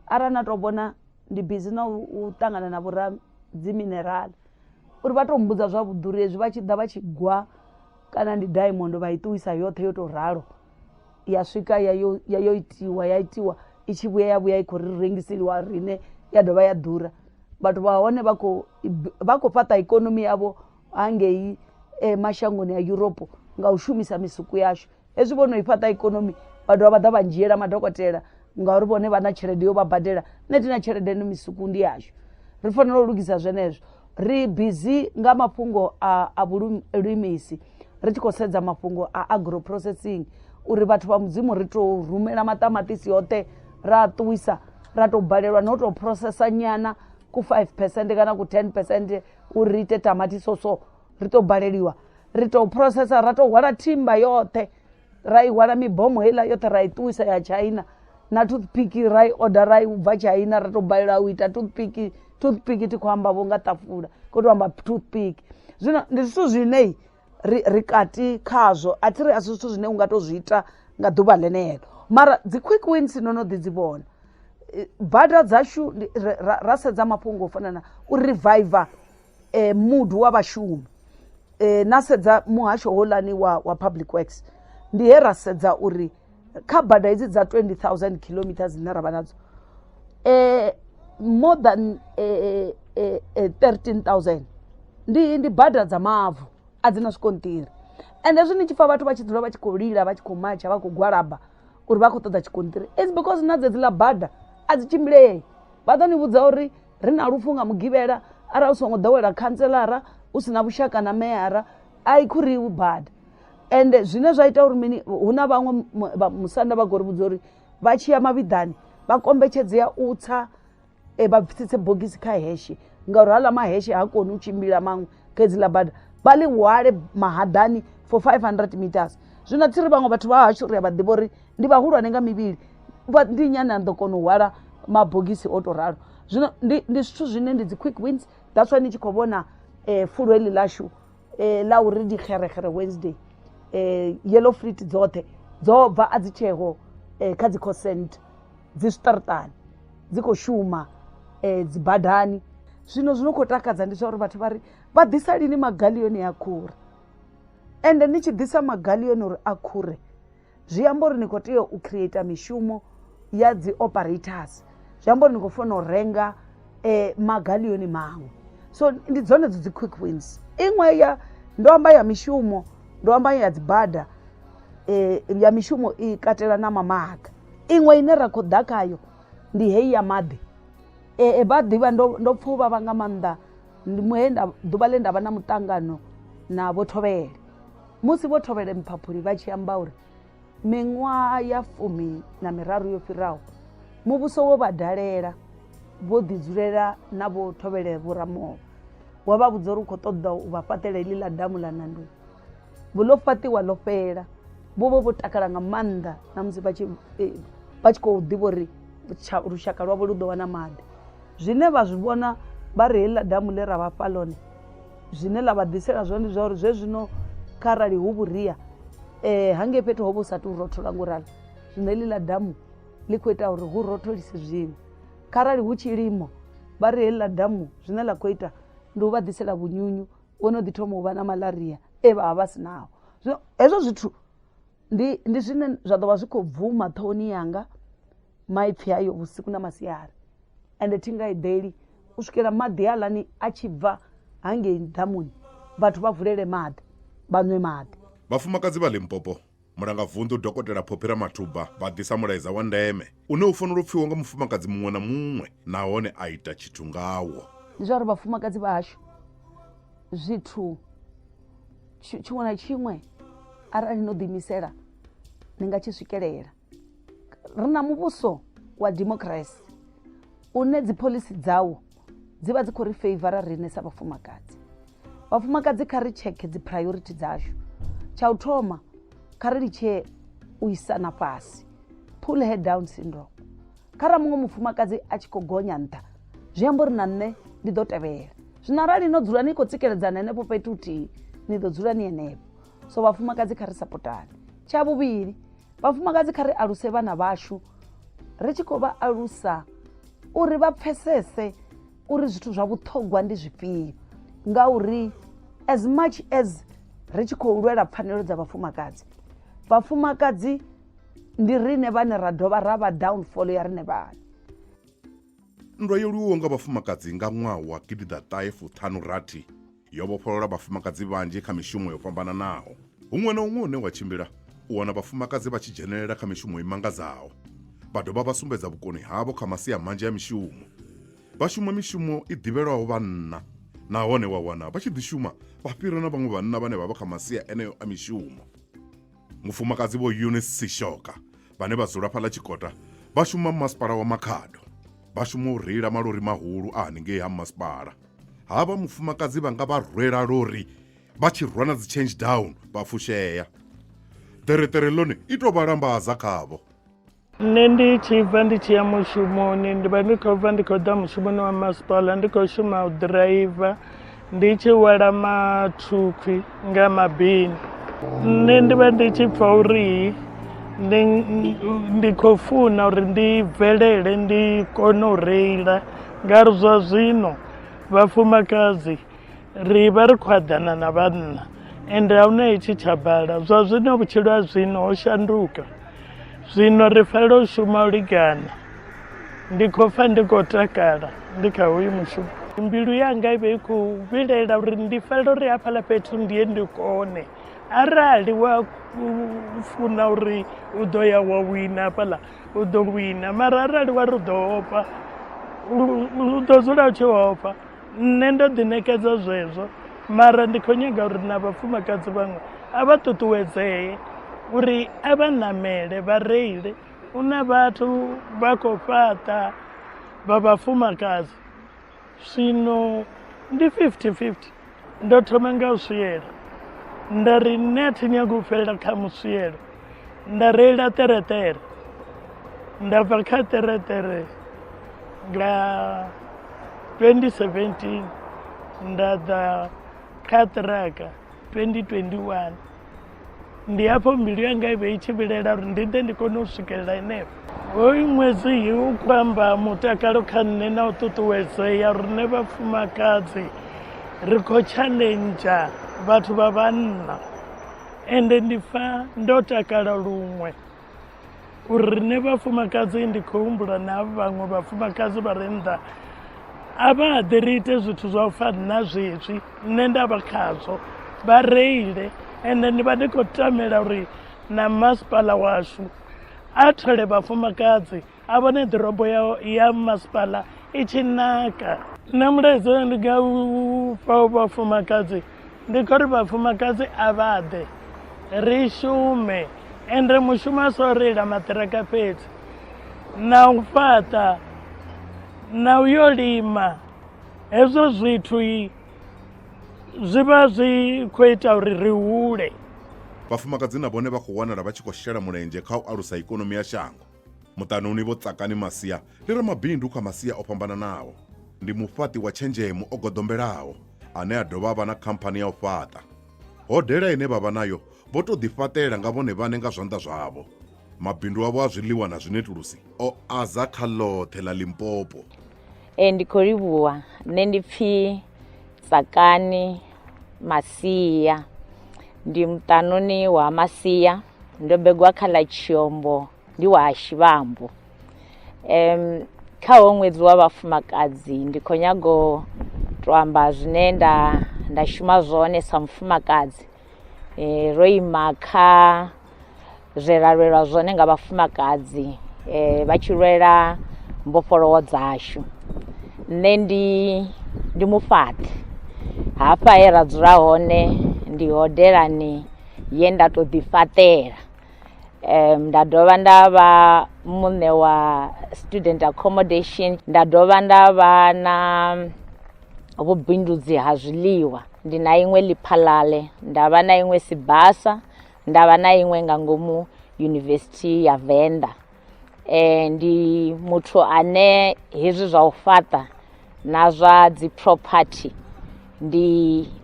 arali na tou vhona ndi bizi na u ṱangana na vhora dzi minerala uri vha tou mbudza zwavhuḓi uri hezwi vha tshi ḓa vha tshi gwa kana ndi diamond vha i ṱuwisa yoṱhe yo tou ralo ya swika ya yo ya yo itiwa ya itiwa i tshi vhuya ya vhuya i khou ri rengiseliwa riṋe ya dovha ya ḓura vhathu vha hone vha khou vha khou fhaṱa ikonomi yavho hangei mashangoni a Europe nga u shumisa misuku yashu. Hezwi vho no i fhaṱa ikonomi vha dovha vha ḓa vha ndzhiela madokotela ngauri vhone vha na tshelede yo vha badela nṋe thi na tshelede ende misuku ndi yashu. Ri fanela u lugisa zwenezwo ri bizi nga mafhungo a a vhulimisi ri tshi khou sedza mafhungo a agro processing uri vhathu vha mudzimu ri tou rumela maṱamaṱisi oṱhe ra ṱuwisa ra tou balelwa no tou phurosesa nyana ku 5 percent kana ku 10 percent uri ri ite tamati soso ri tou baleliwa ri tou phurosesa ra tou hwala thimba yoṱhe ra i hwala mibomo heiḽa yoṱhe ra i ṱuwisa ya China na toothpick ra i order ra i bva China ra tou balelwa u ita toothpick toothpick thi khou amba vho nga ṱafula khou tou amba toothpick zwino ndi zwithu zwine ri ri kati khazwo a thi ri a si zwithu zwine u nga to zwi ita nga ḓuvha ḽenelo mara dzi quick wins no no ḓi dzi vhona bada dzashu ra sedza mafhungo u fana na u reviver mood wa vhashumi na sedza muhasho houḽani wa wa public works ndi he ra sedza uri kha bada hedzi dza 20000 kilometer dzine ra vha nadzo more than 13000 ndi ndi bada dza mavu a dzi na zwikonṱiri ende hezwi ni tshi pfa vhathu vha tshi dzula vha tshi khou lila vha tshi khou matsha vha khou gwalaba uri vha khou ṱoḓa tshikonṱiri it's because na dzedziḽa bada a dzi tshimbilei vha ḓo ni vhudza uri ri na lufu nga mugivhela arali u songo ḓowela khantselara u si na vhushaka na meyara a i khuriwi bada ende zwine zwa ita uri mini hu na vhaṅwe musanda vha khou ri vhudza uri vha tshi ya mavhiḓani vha kombetshedzea u tsa e, vha tsitse bogisi kha heshe ngauri haḽa maheshe ha koni u tshimbila maṅwe kha hedziḽa bada vha ḽi hwale mahaḓani for 500 meters zwino thi ri vhaṅwe vhathu vha hashu ri a vha ḓivha uri ndi vhahulwane nga mivhili ndi nnyi ane a ḓo kona u hwala mabogisi o to ralo zwino ndi ndi zwithu zwine ndi dzi quick wins that's why ni tshi khou vhona um fulo heḽi ḽashu um ḽa uri ndi xerexere wednesday um yellow fleet dzoṱhe dzo bva a dzi tsheho um kha dzi call center dzi zwiṱaraṱani dzi khou shuma um dzi badani zwino zwi no khou takadza ndi zwa uri vhathu vha ri vha ḓisa lini magalioni a khura ende ni tshi ḓisa magalioni uri a khure zwi amba uri ni khou tea u creator mishumo ya dzi operators zwi amba uri ni khou fanela u renga um magalioni maṅwe so ndi dzone dzo dzi quick wins iṅwe ya ndo amba ya mishumo ndo amba ya dzi bada um ya mishumo i katela na mamaga iṅwe ine ra khou ḓa khayo ndi heyi ya maḓi e vha ḓivha ndo ndo pfha u vhavha nga maanḓa ndi he nda ḓuvha ḽe nda vha na muṱangano na vho thovhele musi vho thovhele mphaphuli vha tshi amba uri miṅwaha ya 13 yo fhiraho muvhuso wo vha dalela vho ḓi dzulela na vho thovhele vho Ramovha wa vha vhudza uri u khou ṱoḓa u vha fhaṱela heḽi ḽa damu ḽa Nandoni vho ḽo fhaṱiwa ḽo fhela vho vha vho takala nga maanḓa na musi vha tshi vha tshi khou ḓivha uri lushaka lwavho lu ḓo wana maḓi zwine vha zwi vhona vha ri heḽa damu ḽe ra vha fha ḽone zwine ḽa vha ḓisela zwone ndi zwa uri zwezwino kharali hu vhuria um hangei fhethu ho vha hu sa tou rothola ngo ralo zwino heḽi ḽa damu ḽi khou ita uri hu rotholise zwino kharali hu tshilimo vha ri heḽi ḽa damu zwine ḽa khou ita ndi u vha ḓisela vhunyunyu vho no ḓi thoma u vha na malaria e vha vha vha si naho zwino hezwo zwithu Ndi ndi zwine zwa ḓo vha zwi khou bvuma ṱhohoni yanga maipfi ayo vhusiku na masiari, ende thi nga eḓeli u swikela maḓi haaḽani a tshi bva hangei damuni, vhathu vha vulele maḓi vha nwe maḓi. Vhafumakadzi vha Limpopo, Mulangavunḓu Dokotela Phophi Ramathuba vha ḓisa mulaedza wa ndeme une u fanela u pfiwa nga mufumakadzi muṅwe na muṅwe nahone a ita tshithu ngawo. Ndi zwa uri vhafumakadzi vha hashu zwithu tshiṅwe na tshiṅwe arali no ḓiimisela ni nga tshi swikelela. Ri na muvhuso wa democracy une dzi phoḽisi dzawo dzi vha dzi khou ri feivara riṋe sa vhafumakadzi. Vhafumakadzi kha ri tshekhe dzi priority dzashu. Tsha u thoma kha ri litshe u isana fhasi, pull head down syndrome. Kharali muṅwe mufumakadzi a tshi khou gonya nṱha zwi amba uri na nṋe ndi ḓo tevhela. Zwino arali no dzula ni khou tsikeledzana henefho fhethu huthihi ni ḓo dzula ni henefho. So vhafumakadzi kha ri sapotane. Tsha vhuvhili, vhafumakadzi kha ri aluse vhana vhashu ri tshi khou vha alusa uri vha pfesese uri zwithu zwa vhuṱhogwa ndi zwifhio, ngauri as much as ri tshi khou lwela pfanelo dza vhafumakadzi, vhafumakadzi ndi riṋe vhane ra dovha ra vha downfall ya riṋe vhaṋe. Nndwa yo lwiwaho nga vhafumakadzi nga ṅwaha wa 1956 yo vhofholola vhafumakadzi vhanzhi kha mishumo yo fhambananaho. Huṅwe na huṅwe hune wa tshimbila, u wana vhafumakadzi vha tshi dzhenelela kha mishumo i mangadzaho. Vha dovha vha sumbedza vhukoni havho kha masia manzhi a mishumo. Vha shuma mishumo i ḓivhelwaho vhanna, nahone wa wana vha tshi ḓi shuma vha fhira na vhaṅwe vhanna vhane vha vha kha masia eneo a mishumo. Mufumakadzi Vho Eunice Sishoka vhane vha dzula fhaḽa Tshikota vha shuma masipala wa Makhado. Vha shuma u reila malori mahulu a haningei ha masipala. Havha mufumakadzi vha nga vha rwela lori vha tshi rwa na dzi change down vha fushea. Ḓereṱere ḽone i tou vha lambaza khavho. Nṋe ndi tshi bva ndi tshi ya mushumoni ndi vha ndi khou bva ndi khou ḓa mushumoni wa masipala ndi khou shuma u ḓiraiva ndi tshi hwala mathukhwi nga mabini. Nṋe ndi vha ndi tshi pfha uri ndi ndi khou funa uri ndi bvelele ndi kone u reila ngauri zwa zwino vhafumakadzi ri vha ri khou eḓana na vhanna ende a huna hetshi tsha bala. Zwa zwino vhutshilo ha zwino ho shanduka zwino ri fanela u shuma u lingana. Ndi khou pfha ndi khou takala ndi kha hoyu mushumo. Mbilu yanga i vha i khou vhilaela uri ndi fanela uri hafhaḽa fhethu ndi ye ndi kone, arali wa funa uri u ḓo ya wa wina hafhaḽa u ḓo wina, mara arali wa ri u ḓo ofha u ḓo dzula u tshi ofha. Nṋe ndo ḓiṋekedza zwezwo mara ndi khou nyaga uri na vhafumakadzi vhaṅwe a vha ṱuṱuwedzee uri a vha ṋamele vha reile. Hu na vhathu vha khou fhaṱa vha vhafumakadzi zwino ndi 50-50. Ndo thoma nga u swiela nda ri nṋe a thi nyagi u fhelela kha muswielo, nda reila ṱereṱere, nda bva kha ṱereṱere nga 2017 nda ḓa kha ṱiraka 2021. Ndi hafho mbilu yanga i vhe i tshi vhilaela uri ndi ḓe ndi kone u swikelela henefho. Hoyu ṅwedzi u khou amba mutakalo kha nṋe na u ṱuṱuwedzea riṋe vhafumakadzi ri khou tshaḽenzha vhathu vha vhanna ende ndi pfha ndo takala luṅwe uri riṋe vhafumakadzi ndi khou humbula na vhaṅwe vhafumakadzi vha re nnḓa a vha ḓe ri ite zwithu zwa u fana na zwezwi nṋe nda vha khazwo vha reile ende ndi vha ndi khou tamela uri na masipala washu a thole vhafumakadzi a vhone ḓorobo ya, ya masipala i tshi naka. Nṋe mulaedza ndi nga u fha vhafumakadzi ndi khou ri vhafumakadzi a vha ḓe ri shume ende mushumo a si u reila maṱiraka fhedzi na u fhaṱa na u yo lima hezwo zwithu zwi vha zwi khou ita uri ri hule. Vhafumakadzi na vhone vha khou wanala vha tshi khou shela mulenzhe kha u alusa ikonomi ya shango. Muṱanuni Vho Tsakani Masia ndi ramabindu kha masia o fhambananaho. Ndi mufhaṱi wa tshenzhemo o goḓombelaho ane a dovha a vha na khamphani ya u fhaṱa. Hodela ine vha vha nayo vho tou ḓifhaṱela nga vhone vhaṋe nga zwanḓa zwavho. Mabindu avho a zwiḽiwa na zwinetulusi o aza kha ḽoṱhe ḽa Limpopo. Ee, ndi khou livhuwa. Nṋe ndi pfhi Tsakani Masia, ndi muṱanuni wa Masia. Ndo begwa kha ḽa Tshiombo ndi wa ha Shivambu. Um kha ho ṅwedzi wa vhafumakadzi ndi khou nyago to amba zwine nda nda shuma zwone sa mufumakadzi. Eh, ro ima kha zwe ra lwelwa zwone nga vhafumakadzi eh, vha tshi lwela mbofholowo dzashu. Nṋe ndi ndi mufhaṱi hafha he ra dzula hone ndi hodelani ye nda to ḓi fhaṱela nda dovha nda vha muṋe wa student accommodation nda dovha nda vha na vhubindudzi ha zwiḽiwa ndi na iṅwe ḽiphalale nda vha na iṅwe sibasa nda vha na iṅwe nga ngomu yunivesithi ya venḓa Ndi muthu ane hezwi zwa u fhaṱa na zwa dzi property ndi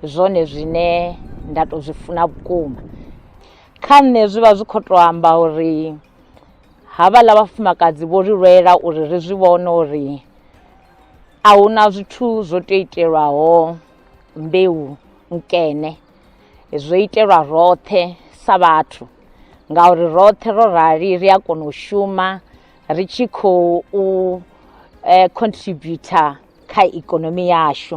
zwone zwine nda to zwi funa vhukuma. Kha nṋe zwi vha zwi kho to amba uri havhaḽa vhafumakadzi vho ri lwela uri ri zwi vhone uri a huna zwithu zwo to itelwaho mbeu nkene zwo itelwa roṱhe sa vhathu ngauri roṱhe ro rali ri a kona u shuma ri tshi khou u eh, contributor kha ikonomi yashu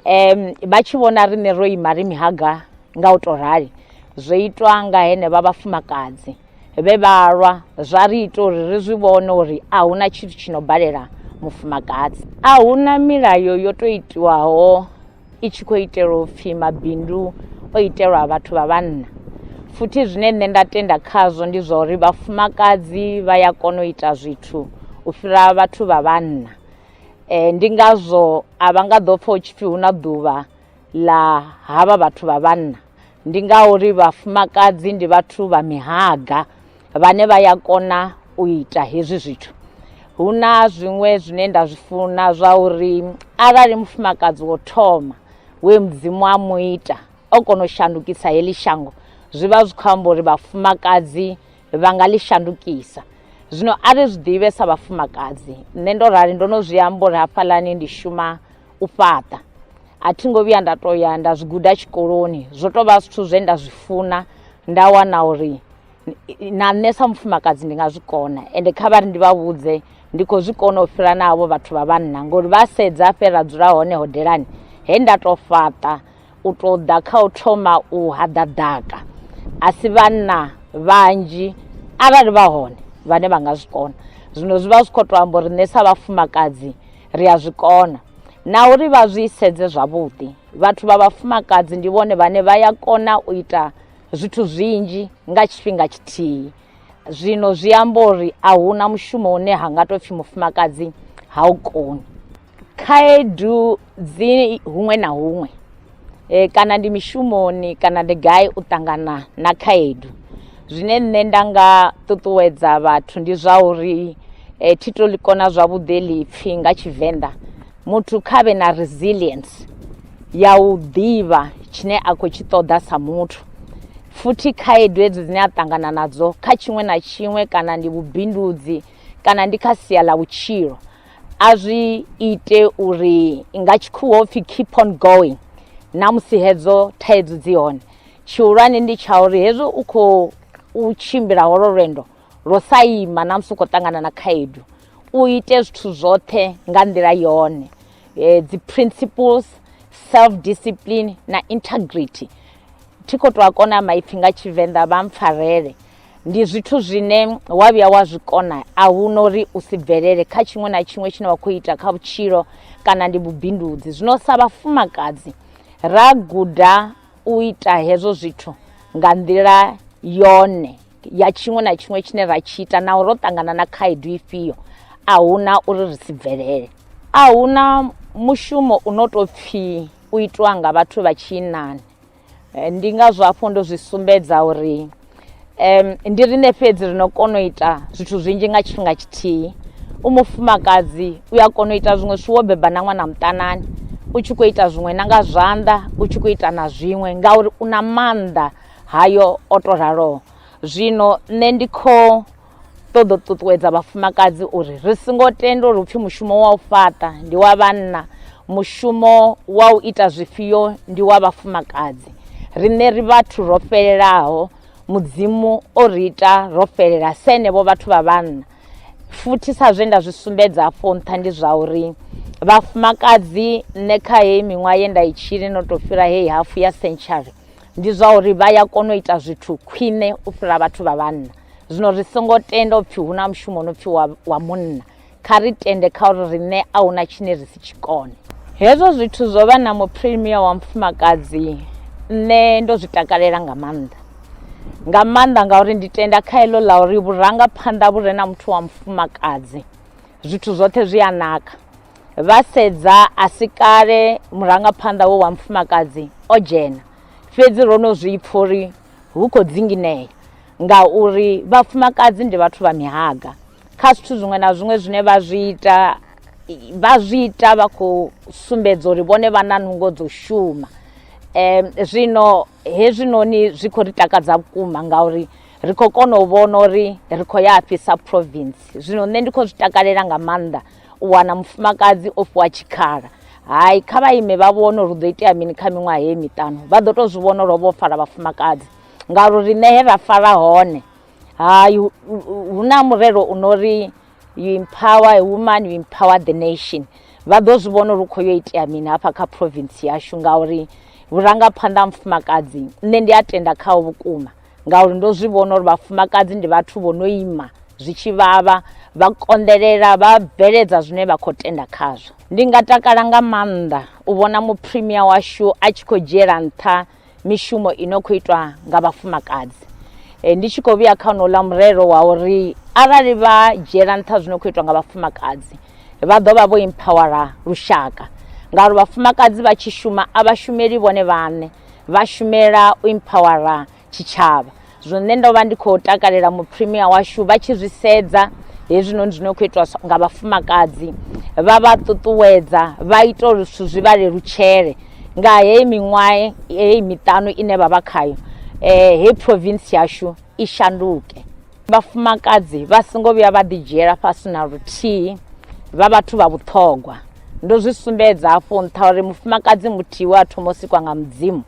um vha tshi vhona riṋe ro ima ri mihaga nga u to rali zwo itwa nga henevha vhafumakadzi vhe vha lwa zwa ri ita uri ri zwi vhone uri a huna tshithu tshi no balela mufumakadzi a huna milayo yo to itiwaho i tshi khou itelwa u pfhi mabindu o itelwa vhathu vha vhanna futhi zwine nṋe nda tenda khazwo ndi zwa uri vhafumakadzi vha ya kona u ita zwithu u fhira vhathu vha vhanna um ndi ngazwo a vha nga ḓo pfha hu tshipfi hu na ḓuvha ḽa havha vhathu vha vhanna ndi ngauri vhafumakadzi ndi vhathu vha mihaga vhane vha ya kona u ita hezwi zwithu hu na zwiṅwe zwine nda zwi funa zwa uri arali mufumakadzi wo thoma we mudzimu a mu ita o kona u shandukisa heḽi shango zwi vha zwi khou amba uri vhafumakadzi vha nga ḽi shandukisa zwino a ri zwi ḓivhe sa vhafumakadzi nṋe ndo rali ndo no zwi amba uri hafhaḽani ndi shuma u fhaṱa a thi ngo vhuya nda to ya nda zwi guda tshikoloni zwo to vha zwithu zwe nda zwi funa nda wana uri na nṋe sa mufumakadzi ndi nga zwi kona ende kha vha ri ndi vha vhudze ndi khou zwi kona u fhira na avho vhathu vha vhanna ngori vha sedza hafhe ra dzula hone hodelani he nda to fhaṱa u to ḓa kha u thoma u haḓa ḓaka a si vhanna vhanzhi arali vha hone vhane vha nga zwi kona zwino zwi vha zwi khou to amba uri nṋe sa vhafumakadzi ri a zwi kona na uri vha zwi sedze zwavhuḓi vhathu vha vhafumakadzi ndi vhone vhane vha ya kona u ita zwithu zwinzhi nga tshifhinga tshithihi zwino zwi amba uri a huna mushumo une ha nga tou pfhi mufumakadzi ha u koni khaedu dzi huṅwe na huṅwe e, kana ndi mishumoni kana ndi gai u ṱangana na khaedu zwine nṋe nda nga ṱuṱuwedza vhathu ndi zwa uri e, thi to ḽi kona zwavhuḓi ḽipfhi nga tshivenḓa muthu kha vhe na resilience ya u ḓivha tshine a khou tshi ṱoḓa sa muthu futhi khaedu hedzo dzine a ṱangana nadzo kha tshiṅwe na tshiṅwe kana ndi vhubindudzi kana ndi kha sia ḽa vhutshilo a zwi ite uri nga tshikhuwa upfhi keep on going na musi hedzo thaidzo dzi hone tshihulwane ndi tsha uri hezwi u khou u tshimbila holo lwendo lwo sa ima na musi u khou ṱangana na khaedu u ite zwithu zwoṱhe nga nḓila yone eh, dzi principles self discipline na integrity thi khou tou a kona maipfi nga tshivenḓa vha mpfarele ndi zwithu zwine wa vhuya wa zwi kona a hu na uri u si bvelele kha tshiṅwe na tshiṅwe tshine wa khou ita kha vhutshilo kana ndi vhubindudzi zwino sa vhafumakadzi ra guda u ita hezwo zwithu nga nḓila yone ya tshiṅwe na tshiṅwe tshine ra tshi ita naho ro ṱangana na khaedu ifhio a huna uri ri si bvelele a huna mushumo u no tou pfhi u itwa nga vhathu vha tshinnani eh, ndi ngazwo hafho ndo zwi sumbedza uri um ndi riṋe fhedzi ri no kona u ita zwithu zwinzhi nga tshifhinga tshithihi u mufumakadzi u a kona u ita zwiṅwe zwithu wo beba na ṅwana muṱanani u tshi khou ita zwiṅwe na nga zwanḓa u tshi khou ita na zwiṅwe ngauri u na maanḓa hayo o to raloho zwino nṋe ndi kho ṱoḓa u ṱuṱuwedza vhafumakadzi uri ri songo tenda uri upfhi mushumo wa u fhaṱa ndi wa vhanna mushumo wa u ita zwifhio ndi wa vhafumakadzi riṋe ri vhathu ro fhelelaho Mudzimu o ri ita ro fhelela sa henevho vhathu vha vhanna. Futhi sa zwe nda zwi sumbedza afho nṱha ndi zwa uri vhafumakadzi nṋe kha heyi miṅwaha ye nda i tshila no tou fhira heyi hafu ya century ndi zwa uri vha ya kona u ita zwithu khwine u fhira vhathu vha vhanna. Zwino ri songo tenda upfhi hu na mushumo no pfhi wa, wa munna kha ri tende kha uri riṋe a huna tshine ri si tshi kone. Hezwo zwithu zwo vha na muphirimiya wa mufumakadzi nṋe ndo zwi takalela nga maanḓa nga maanḓa ngauri ndi tenda kha heḽo ḽa uri vhurangaphanḓa vhu re na muthu wa mufumakadzi zwithu zwoṱhe zwi a naka. Vha sedza a si kale murangaphanḓa wo wa mufumakadzi o dzhena fhedzi ro no zwi pfha uri hu khou dzinginea ngauri vhafumakadzi ndi vhathu vha mihaga kha zwithu zwiṅwe na zwiṅwe zwine vha zwi ita vha zwi ita vha khou sumbedza uri vhone vha na nungo dzo shuma um zwino hezwinoni zwi khou ri takadza vhukuma ngauri ri khou kona u vhona uri ri khou ya afhi sa province. Zwino nṋe ndi khou zwi takalela nga maanḓa u wana mufumakadzi o fhiwa tshikhala hai kha vha ime vha vhone uri hu ḓo itea mini kha miṅwaha heyi miṱanu vha ḓo tou zwi vhona uri vho fara vhafumakadzi ngauri riṋe he ra fara hone hai hu na murero u no ri you empower a woman you empower the nation vha ḓo zwi vhona uri hu khou yo itea mini hafha kha province yashu ngauri vhurangaphanḓa ha mufumakadzi nṋe ndi a tenda khaho vhukuma ngauri ndo zwi vhona uri vhafumakadzi ndi vhathu vho no ima zwi tshi vhavha vha konḓelela vha bveledza zwine vha khou tenda khazwo. Ndi nga takala nga maanḓa u vhona muphrimia washu a tshi khou dzhiela nṱha mishumo i no khou itwa nga vhafumakadzi. Ndi tshi khou vhuya kha honouḽa murero wa uri arali vha dzhiela nṱha zwino khou itwa nga vhafumakadzi vha ḓo vha vho emphawara lushaka ngauri vhafumakadzi vha tshi shuma a vha shumeli vhone vhaṋe vha shumela u emphawara tshitshavha. Zwino nṋe ndo vha ndi khou takalela muphrimia washu vha tshi zwi sedza hezwinoni zwino khou itwa nga vhafumakadzi vha vha ṱuṱuwedza vha ita uri zwithu zwi vha lelutshele nga heyi miṅwaha heyi miṱanu ine vha vha khayo heyi province yashu i shanduke. Vhafumakadzi vha songo vhuya vha ḓi dzhiela fhasi na luthihi vha vhathu vha vhuṱhogwa. Ndo zwi sumbedza hafho nṱha uri mufumakadzi muthihi we a thoma u sikwa nga Mudzimu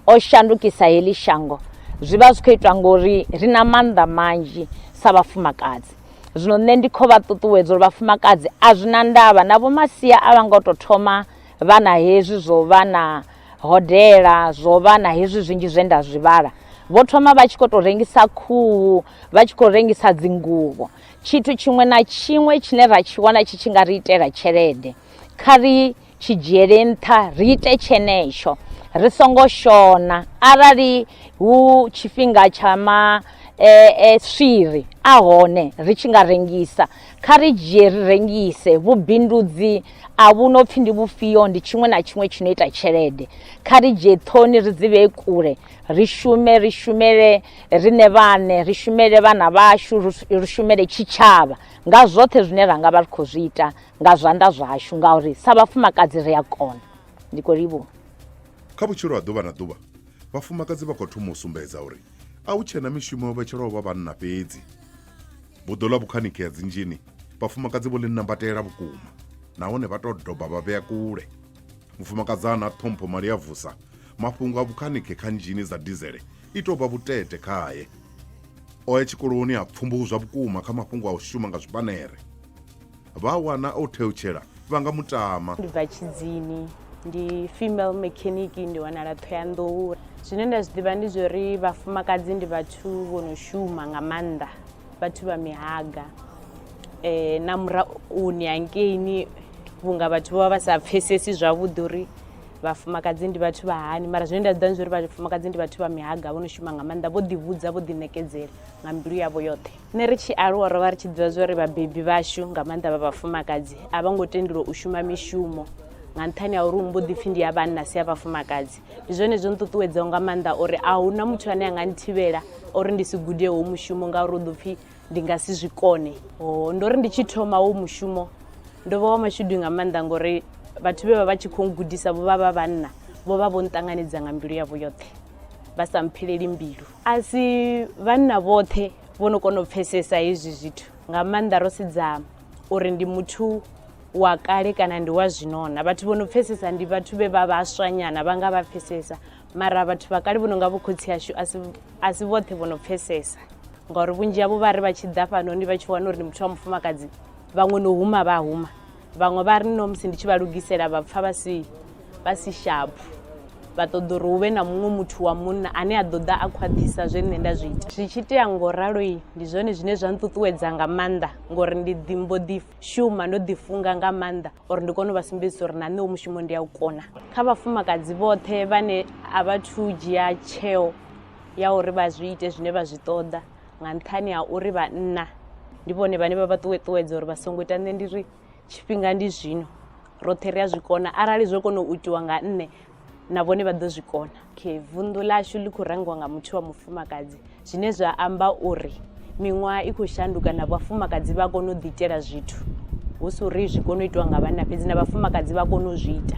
o shandukisa heḽi shango. Zwi vha zwi khou itwa ngori ri na maanḓa manzhi sa vhafumakadzi. Zwino nṋe ndi khou vha ṱuṱuwedza uri vhafumakadzi a zwi na ndavha na vho masia a vha ngo tou thoma vha na hezwi zwo vha na hodela zwo vha na hezwi zwinzhi zwe nda zwi vhala. Vho thoma vha tshi khou tou rengisa khuhu, vha tshi khou rengisa dzinguvho. Tshithu tshiṅwe na tshiṅwe tshine ra tshi wana tshi tshi nga ri itela tshelede kha ri tshi dzhiele nṱha ri ite tshenetsho ri songo shona. Arali hu tshifhinga tsha ma swiri a hone ri tshi nga rengisa kha ri dzhie ri rengise. Vhubindudzi a vhu no pfhi ndi vhufhio ndi tshiṅwe na tshiṅwe tshi no ita tshelede. Kha ri dzhie ṱhoni ri dzi vhee kule ri shume ri shumele riṋe vhaṋe ri shumele vhana vhashu ri shumele tshitshavha nga zwoṱhe zwine ra nga vha ri khou zwi ita nga zwanḓa zwashu ngauri sa vhafumakadzi ri a kona. Ndi khou livhuwa. Kha vhutshilo ha ḓuvha na ḓuvha, vhafumakadzi vha khou thoma u sumbedza uri a hu tshena mishumo yo vhetshelwaho vha vhanna fhedzi. Buḓo ḽa vhukhanikhe ha dzinzhini vhafumakadzi vho ḽi nambatela vhukuma nahone vha tou doba vha vhea kule. Mufumakadzana Ṱhompho Maliavusa mafhungo a vhukhanikhe kha nzhini dza dizele i tou vha vhutete khae. O ya tshikoloni a pfumbuzwa vhukuma kha mafhungo a u shuma nga zwipanere. Vha wana o theutshela vha nga mu tama. Ndi bva Tshidzini, ndi female mechanic, ndi wanala Ṱhohoyanḓou. Zwine nda zwi ḓivha ndi zwa uri vhafumakadzi ndi vhathu vho no shuma nga maanḓa, vhathu vha mihaga na murahuni hangeini vhunga vhathu vho vha vha sa pfhesesi zwavhuḓi uri vhafumakadzi ndi vhathu vha hani, mara zwine nda zwi ḓivha ndi zwa uri vhafumakadzi ndi vhathu vha mihaga vho no shuma nga maanḓa, vho ḓivhudza vho ḓiṋekedzela nga mbilu yavho yoṱhe. Nṋe ri tshi aluwa ro vha ri tshi ḓivha zwa uri vhabebi vhashu nga maanḓa vha vhafumakadzi a vho ngo tendelwa u shuma mishumo nga nṱhani ha uri hu mbo ḓi pfhi ndi ya vhanna si ya vhafumakadzi. Ndi zwone zwo nṱuṱuwedzaho nga maanḓa uri a hu na muthu ane a nga nthivhela uri ndi si gude hoyu mushumo ngauri hu ḓo pfhi ndi nga si zwi kone. Ndo ri ndi tshi thoma hoyu mushumo ndo vha wa mashudu nga maanḓa ngori vhathu vhe vha vha tshi khou gudisa vho vha vha vhanna, vho vha vho nṱanganedza nga mbilu yavho yoṱhe vha sa mpheleli mbilu. A si vhanna vhoṱhe vho no kona u pfesesa hezwi zwithu nga maanḓa ro sedza uri ndi muthu wa kale kana ndi wa zwino na. Vhathu vho no pfesesa ndi vhathu vhe vha vhaswa nyana vha nga vha pfesesa, Mara vhathu vha kale vho no nga vhokhotsi ashu a si vhoṱhe vho no pfesesa, ngauri vhunzhi havho vha ri vha tshi ḓa fhanoni vha tshi wana uri ndi muthu wa mufumakadzi, vhaṅwe no huma vha huma, vhaṅwe vha ri no musi ndi tshi vha lugisela vha pfha vha si shaphu, vha ṱoḓa uri hu vhe na muṅwe muthu wa munna ane a ḓo ḓa a khwaṱhisa zwe nṋe nda zwi ita. Zwi tshi itea ngo raloi ndi zwone zwine zwa nṱuṱuwedza nga maanḓa, ngori ndi ḓi mbo ḓi shuma ndo ḓifunga nga maanḓa uri ndi kone u vha sumbedzisa uri na nṋe mushumo ndi a u kona. Kha vhafumakadzi vhoṱhe vhane a vha thu dzhia tsheo ya uri vha zwi ite zwine vha zwi ṱoḓa nga nṱhani ha uri vhanna ndi vhone vhane vha vha ṱuṱuwedza uri vha songo ita, nṋe ndi ri tshifhinga ndi zwino, roṱhe ri a zwi kona, arali zwo kona u itiwa nga nṋe na vhone vha ḓo zwi kona. Okay, vunḓu ḽashu ḽi khou rangiwa nga muthu wa mufumakadzi, zwine zwa amba uri miṅwaha i khou shanduka na vhafumakadzi vha kona u ḓiitela zwithu, hu si uri zwi kone u itiwa nga vhanna fhedzi, na vhafumakadzi vha kona u zwi ita.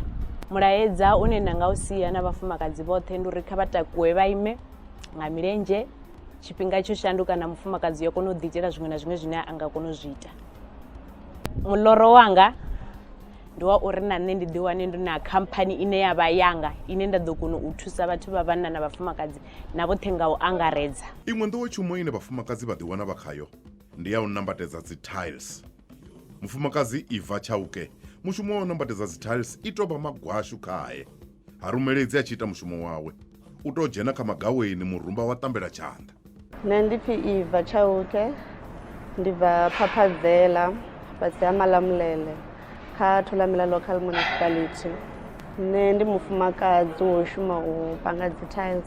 Mulaedza une nda nga u sia na vhafumakadzi vhoṱhe ndi uri kha vha takuwe vha ime nga milenzhe, tshifhinga tsho shanduka na mufumakadzi yo kona u ḓiitela zwiṅwe na zwiṅwe zwine a nga kona u zwi ita. Muloro wanga ndi wa uri na nṋe ndi ḓi wane ndi na khamphani ine ya vha yanga, ine nda ḓo kona u thusa vhathu vha vhanna na vhafumakadzi na vhoṱhe nga u angaredza. Iṅwe nḓowetshumo ine vhafumakadzi vha ḓiwana vha khayo ndi ya u nambatedza dzi tiles. Mufumakadzi Eva Chauke mushumo wa u nambatedza dzi tiles i tou vha magwashu khae. Ha rumeledzi a tshi ita mushumo wawe, u tou dzhena kha magaweni murumba wa ṱambela tshanḓa. Nṋe ndi pfi Eva Chauke, ndi bva Phaphadzela fhasi ha Malamulele kha Thulamela Local Municipality. Nṋe ndi mufumakadzi wo shuma u panga dzi tiles.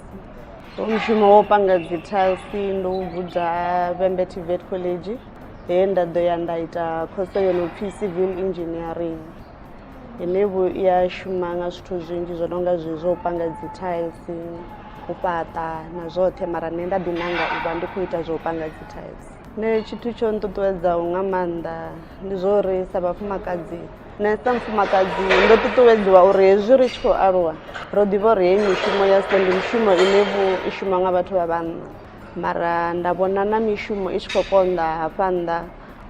Mushumo wa u panga dzi tiles ndo u guda Vhembe TVET College he nda ḓo ya nda ita khoso yo no pfhi civil engineering. Ine vho i a shuma nga zwithu zwinzhi zwo no nga zwezwo u panga dzi tiles, u fhaṱa na zwoṱhe mara nṋe nda ḓi nanga u vha ndi khou ita zwa u panga dzi tiles. Nṋe tshithu tsho nṱuṱuwedzaho nga maanḓa ndi zwo uri sa vhafumakadzi nṋe sa mufumakadzi ndo ṱuṱuwedziwa uri hezwi ri tshi khou aluwa ro ḓivha uri heyi mishumo ya so ndi mishumo ine vho i shuma nga vhathu vha vhanna mara nda vhona na mishumo i tshi khou konḓa hafha nnḓa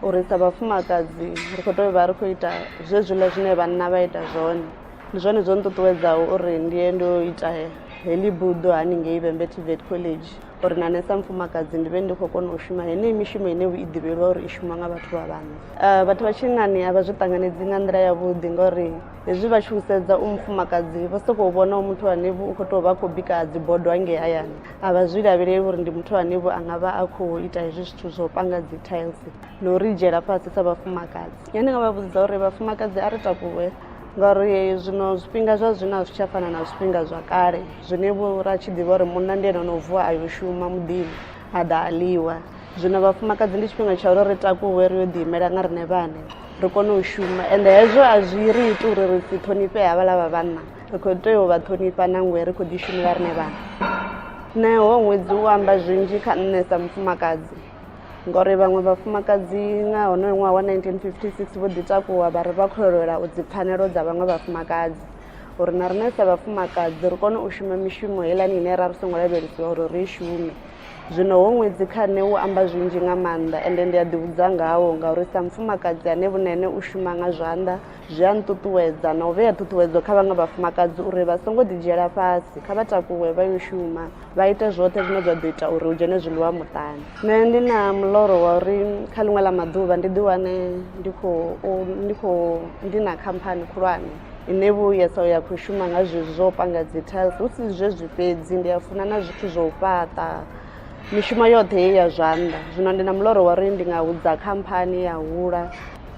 uri sa vhafumakadzi ri khou tea u vha ri khou ita zwezwiḽa zwine vhanna vha ita zwone. Ndi zwone zwo nṱuṱuwedzaho uri ndi ye ndo ita heḽi buḓo haningei Vhembe TVET College uri na nṋe sa mufumakadzi ndi vhe ndi khou kona u shuma heneyi mishumo ine i ḓivhelwa uri i shuma nga vhathu vha vhanna. Vhathu vha tshinnani a vha zwi ṱanganedzi nga nḓila yavhuḓi ngori hezwi vha tshi u sedza u mufumakadzi vha sokou vhona u muthu ane u khou tou vha khou bika dzi bodo hangei hayani. A vha zwi lavheleli uri ndi muthu ane vho a nga vha a khou ita hezwi zwithu zwa u panga dzi tiles na u ri dzhiela fhasi sa vhafumakadzi. Nṋe ndi nga vha vhudza uri vhafumakadzi a ri takuwe ngauri zwino zwifhinga zwa zwino a zwi tsha fana na zwifhinga zwa kale zwine vho ra tshi ḓivha uri munna ndi ene ono vuwa a yo shuma muḓini a ḓa a ḽiwa. Zwino vhafumakadzi ndi tshifhinga tsha uri ri takuwe ri yo ḓi imela nga riṋe vhaṋe ri kone u shuma ende hezwo a zwi ri iti uri ri si ṱhonifhe havhaḽa vha vhanna. Ri khou tea u vha ṱhonifha nangwe ri khou ḓi shumela riṋe vhaṋe. Nṋe hoyu ṅwedzi u amba zwinzhi kha nṋe sa mufumakadzi ngori vhaṅwe vhafumakadzi nga honoyo ṅwaha wa 1956 vho ḓi takuwa vha ri vha khou lwela u dzi pfhanelo dza vhaṅwe vhafumakadzi uri na riṋe sa vhafumakadzi ri kone u shuma mishumo heiḽani ine ra ri songo lavhelesiwa uri ri i shume. Zwino hoyu ṅwedzi kha nṋe u amba zwinzhi nga maanḓa ende ndi a ḓivhudza ngawo ngauri sa mufumakadzi ane vhunene u shuma nga zwanḓa Zwi a nṱuṱuwedza na u vhea ṱhuṱhuwedzo kha vhaṅwe vhafumakadzi uri vha songo ḓidzhiela fhasi, kha vha takuwe vha yo shuma, vha ite zwoṱhe zwine zwa ḓo ita uri hu dzhene zwiḽiwa muṱani. Nṋe ndi na muloro wa uri kha ḽiṅwe ḽa maḓuvha ndi ḓiwane ndi khou ndi khou ndi na khamphani khulwane ine vhuyesa ya khou shuma nga zwezwi zwa u panga dzi tiles, hu si zwezwi fhedzi ndi a funa na zwithu zwa u fhaṱa mishumo yoṱhe heyi ya zwanḓa. Zwino ndi na muloro wa uri ndi nga hudza khamphani ya hula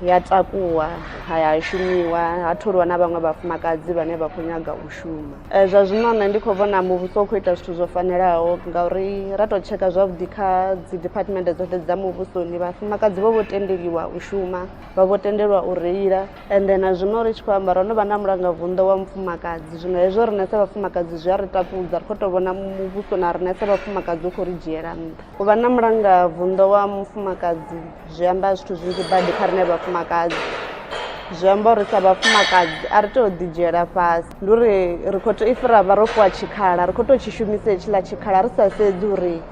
ya takuwa ha ya shumiwa ha tholiwa na vhaṅwe vhafumakadzi vhane vha khou nyaga u shuma. Zwa zwino nṋe ndi khou vhona muvhuso u khou ita zwithu zwo fanelaho ngauri ra tou tsheka zwavhuḓi kha dzi department dzoṱhe dza muvhusoni vhafumakadzi vho vho tendeliwa u shuma, vha vho tendelwa u reila ende na zwino ri tshi khou amba ro no vha na mulangavunḓo wa mufumakadzi zwino hezwo riṋe sa vhafumakadzi zwi a ri takudza ri khou tou vhona muvhuso na riṋe sa vhafumakadzi u khou ri dzhiela nṱha. U vha na mulangavunḓo wa mufumakadzi zwi amba zwithu zwinzhi badi kha riṋe vhafumakadzi zwi amba uri sa vhafumakadzi a ri tei u ḓi dzhiela fhasi ndi uri ri khou tea if ra vha ro fhiwa tshikhala ri khou tea u tshi shumisa hetshiḽa tshikhala ri sa sedzi uri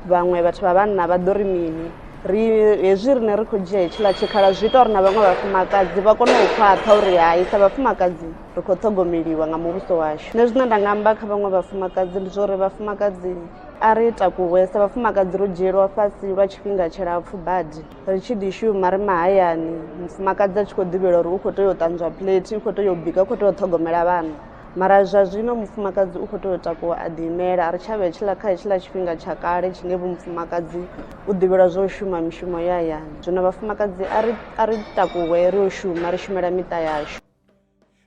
vhaṅwe vhathu vha vhanna vha ḓo ri mini. Ri hezwi riṋe ri khou dzhia hetshiḽa tshikhala zwi ita uri na vhaṅwe vhafumakadzi vha kone u khwaṱha uri hai sa vhafumakadzi ri khou ṱhogomeliwa nga muvhuso washu. Nṋe zwine nda nga amba kha vhaṅwe vhafumakadzi ndi zwa uri vhafumakadzi a ri takuwe sa vhafumakadzi ro dzhielwa fhasi lwa tshifhinga tshilapfhu badi ri tshi ḓi shuma ri mahayani mufumakadzi a tshi khou ḓivhelwa uri u khou tea u ṱanzwa phuleithi u khou tea u bika u khou tea u ṱhogomela vhana mara zwa zwino mufumakadzi u khou tea u takuwa a ḓiimela a ri tsha vha hetshiḽa kha hetshiḽa tshifhinga tsha kale tshine vho mufumakadzi u ḓivhelwa zwa u shuma mishumo ya hayani zwino vhafumakadzi a ri a ri takuwe ri yo shuma ri shumela miṱa yashu.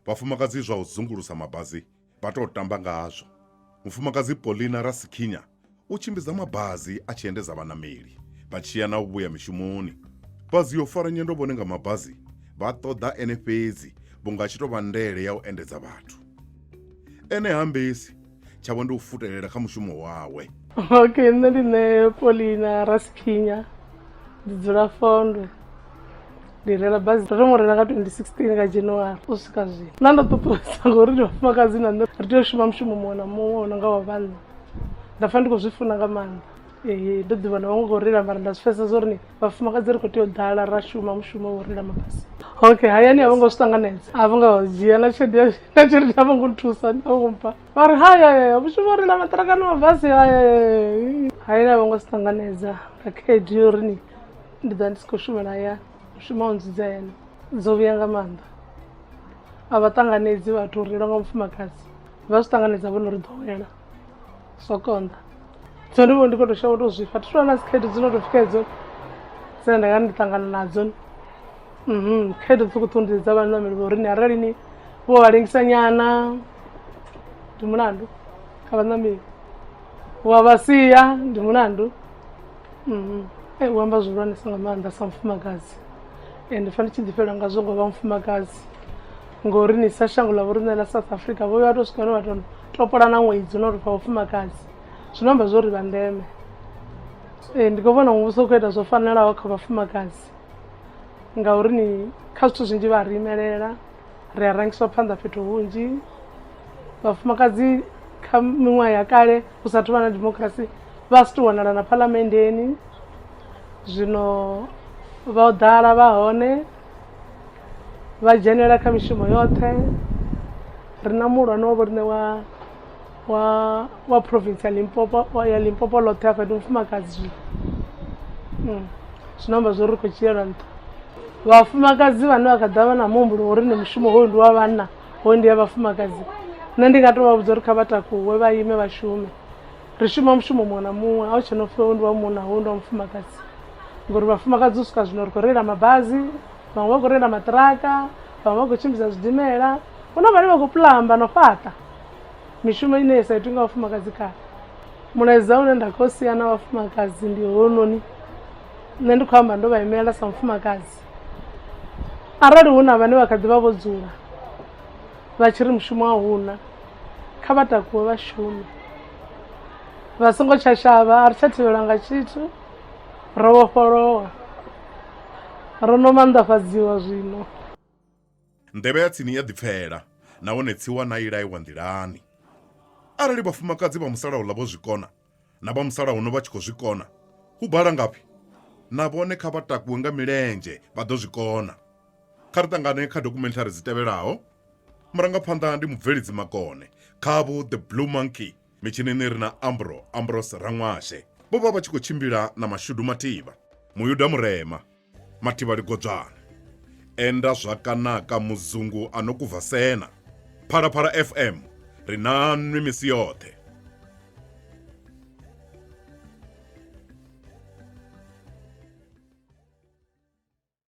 Vhafumakadzi zwa u dzungulusa mabazi vha tou tamba ngazwo. Mufumakadzi Paulina Rasikhinya u tshimbidza mabazi a tshi endedza vhanameli vha tshi ya na u vhuya mishumoni. Vhadzi yo fara nyendo vhone nga mabazi vha ṱoḓa ene fhedzi vhunga a tshi tou vha ndele ya u endedza vhathu. Ene ha ambesi, tshawe ndi u futelela kha mushumo wawe. Okay, nṋe ndi nṋe Paulina Rasikhinya ndi dzula Fondwe. Ndi reila bazi ndo thoma u reila nga 2016 nga January u swika zwino. Nṋe ndo ṱuṱuwedza ngori ndi vhafumakadzi na nṋe ri tea u shuma mushumo muṅwe na muṅwe u no nga wa vhanna. Nda pfha ndi khou zwi funa nga maanḓa. Ee ndo ḓi vhona vhaṅwe khou reila mara nda zwi pfhesesa zwa uri vhafumakadzi ri khou tea u ḓala ra shuma mushumo wa u reila mabasi. Okay hayani a vho ngo zwi ṱanganedza a vho ngo dzhia na tshelede na tshelede a vho ngo nthusa a vho ngo mpha vha ri haya haya mushumo wa u reila maṱiraka na mabasi haya hayani a vho ngo zwi ṱanganedza nga khaedu ya uri ni ndi ḓovha ndi si khou shumela hayani u shuma u ndzudza hayani dzo vhuya nga maanḓa a vha ṱanganedzi vhathu u reilwa nga mufumakadzi vha zwi ṱanganedza vho no ri ḓowela zwo konḓa so ndi vho ndi khou tou shavha u tou zwifha thi tou na dzi khaedu dzi no tou pfhi khaedzo dzine nda nga ndi ṱangana nadzo khaedu ṱhukhuṱhukhu ndi dza vhaṋameli vha uri ni arali ni vho vha lengisa nyana ndi mulandu kha vhaṋameli wa vha sia ndi mulandu. Ee, u amba zwihulwanesa nga maanḓa sa mufumakadzi ndi pfha ndi tshi ḓifhelwa ngazwo ngo vha mufumakadzi ngori ni sa shango ḽa vho riṋe ḽa South Africa vho vhuya vha to swika hune vha to topola na ṅwedzi une uri pfha vhafumakadzi zwino amba zwori vha ndeme. Ee ndi khou vhona muvhuso u khou ita zwo fanelaho kha vhafumakadzi ngauri ni kha zwithu zwinzhi vha ri imelela ri a rangisiwa phanḓa fhethu hunzhi vhafumakadzi kha miṅwaha ya kale hu sathu vha na democracy vha si tou wanala na phalamenndeni zwino vha u ḓala vha hone vha dzhenela kha mishumo yoṱhe ri na muhulwane wa vho riṋe wa wa wa province ya Limpopo ya Limpopo ḽoṱhe hafha ndi mufumakadzi zwino mm. Zwino amba zwo ri khou dzhielwa nṱha vhafumakadzi vhane vha kha ḓa vha na muhumbulo wa uri ndi mushumo hoyu ndi wa vhanna hoyu ndi ya vhafumakadzi nṋe ndi nga tou vha vhudza uri kha vha takuwe vha ime vha shume ri shuma mushumo muṅwe na muṅwe a hu tshena upfhi hoyu ndi wa munna hoyu ndi wa mufumakadzi ngori vhafumakadzi u swika zwino ri khou reila mabazi vhaṅwe vha khou reila maṱiraka vhaṅwe vha khou tshimbidza zwidimela hu na vhane vha khou pulamba na u fhaṱa mishumo ine ya sa itwi nga vhafumakadzi kale mulaedza une nda khou sia na vhafumakadzi ndi hounoni nṋe ndi khou amba ndo vha imelela sa mufumakadzi arali hu na vhane vha kha ḓi vha vho dzula vha tshi ri mushumo a huna kha vha takuwe vha shume vha songo tsha shavha a ri tsha thivhelwa nga tshithu ro vhofholowa ro no maanḓafhadziwa zwino. Nḓevhe ya tsini i a ḓipfela, nahone tsiwana i laiwa nḓilani. Arali vhafumakadzi vha musalauḽa vho zwi kona, na vha musalauno vha tshi khou zwi kona, hu bala ngafhi? Na vhone kha vha takuwe nga milenzhe, vha ḓo zwi kona. Kha ri ṱangane kha dokhumenthari dzi tevhelaho. Murangaphanḓa ndi mubveledzi makone, Khavhu The Blue Monkey. Mitshinini ri na Ambro, Ambrose Rangwashe. Vho vha vha tshi khou tshimbila na Mashudu Mathivha, Muyuda Murema, Mathivha Ligodzwana, Enda Zwakanaka Muzungu a no kubva Sena. Phalaphala FM, ri na nwi misi yoṱhe.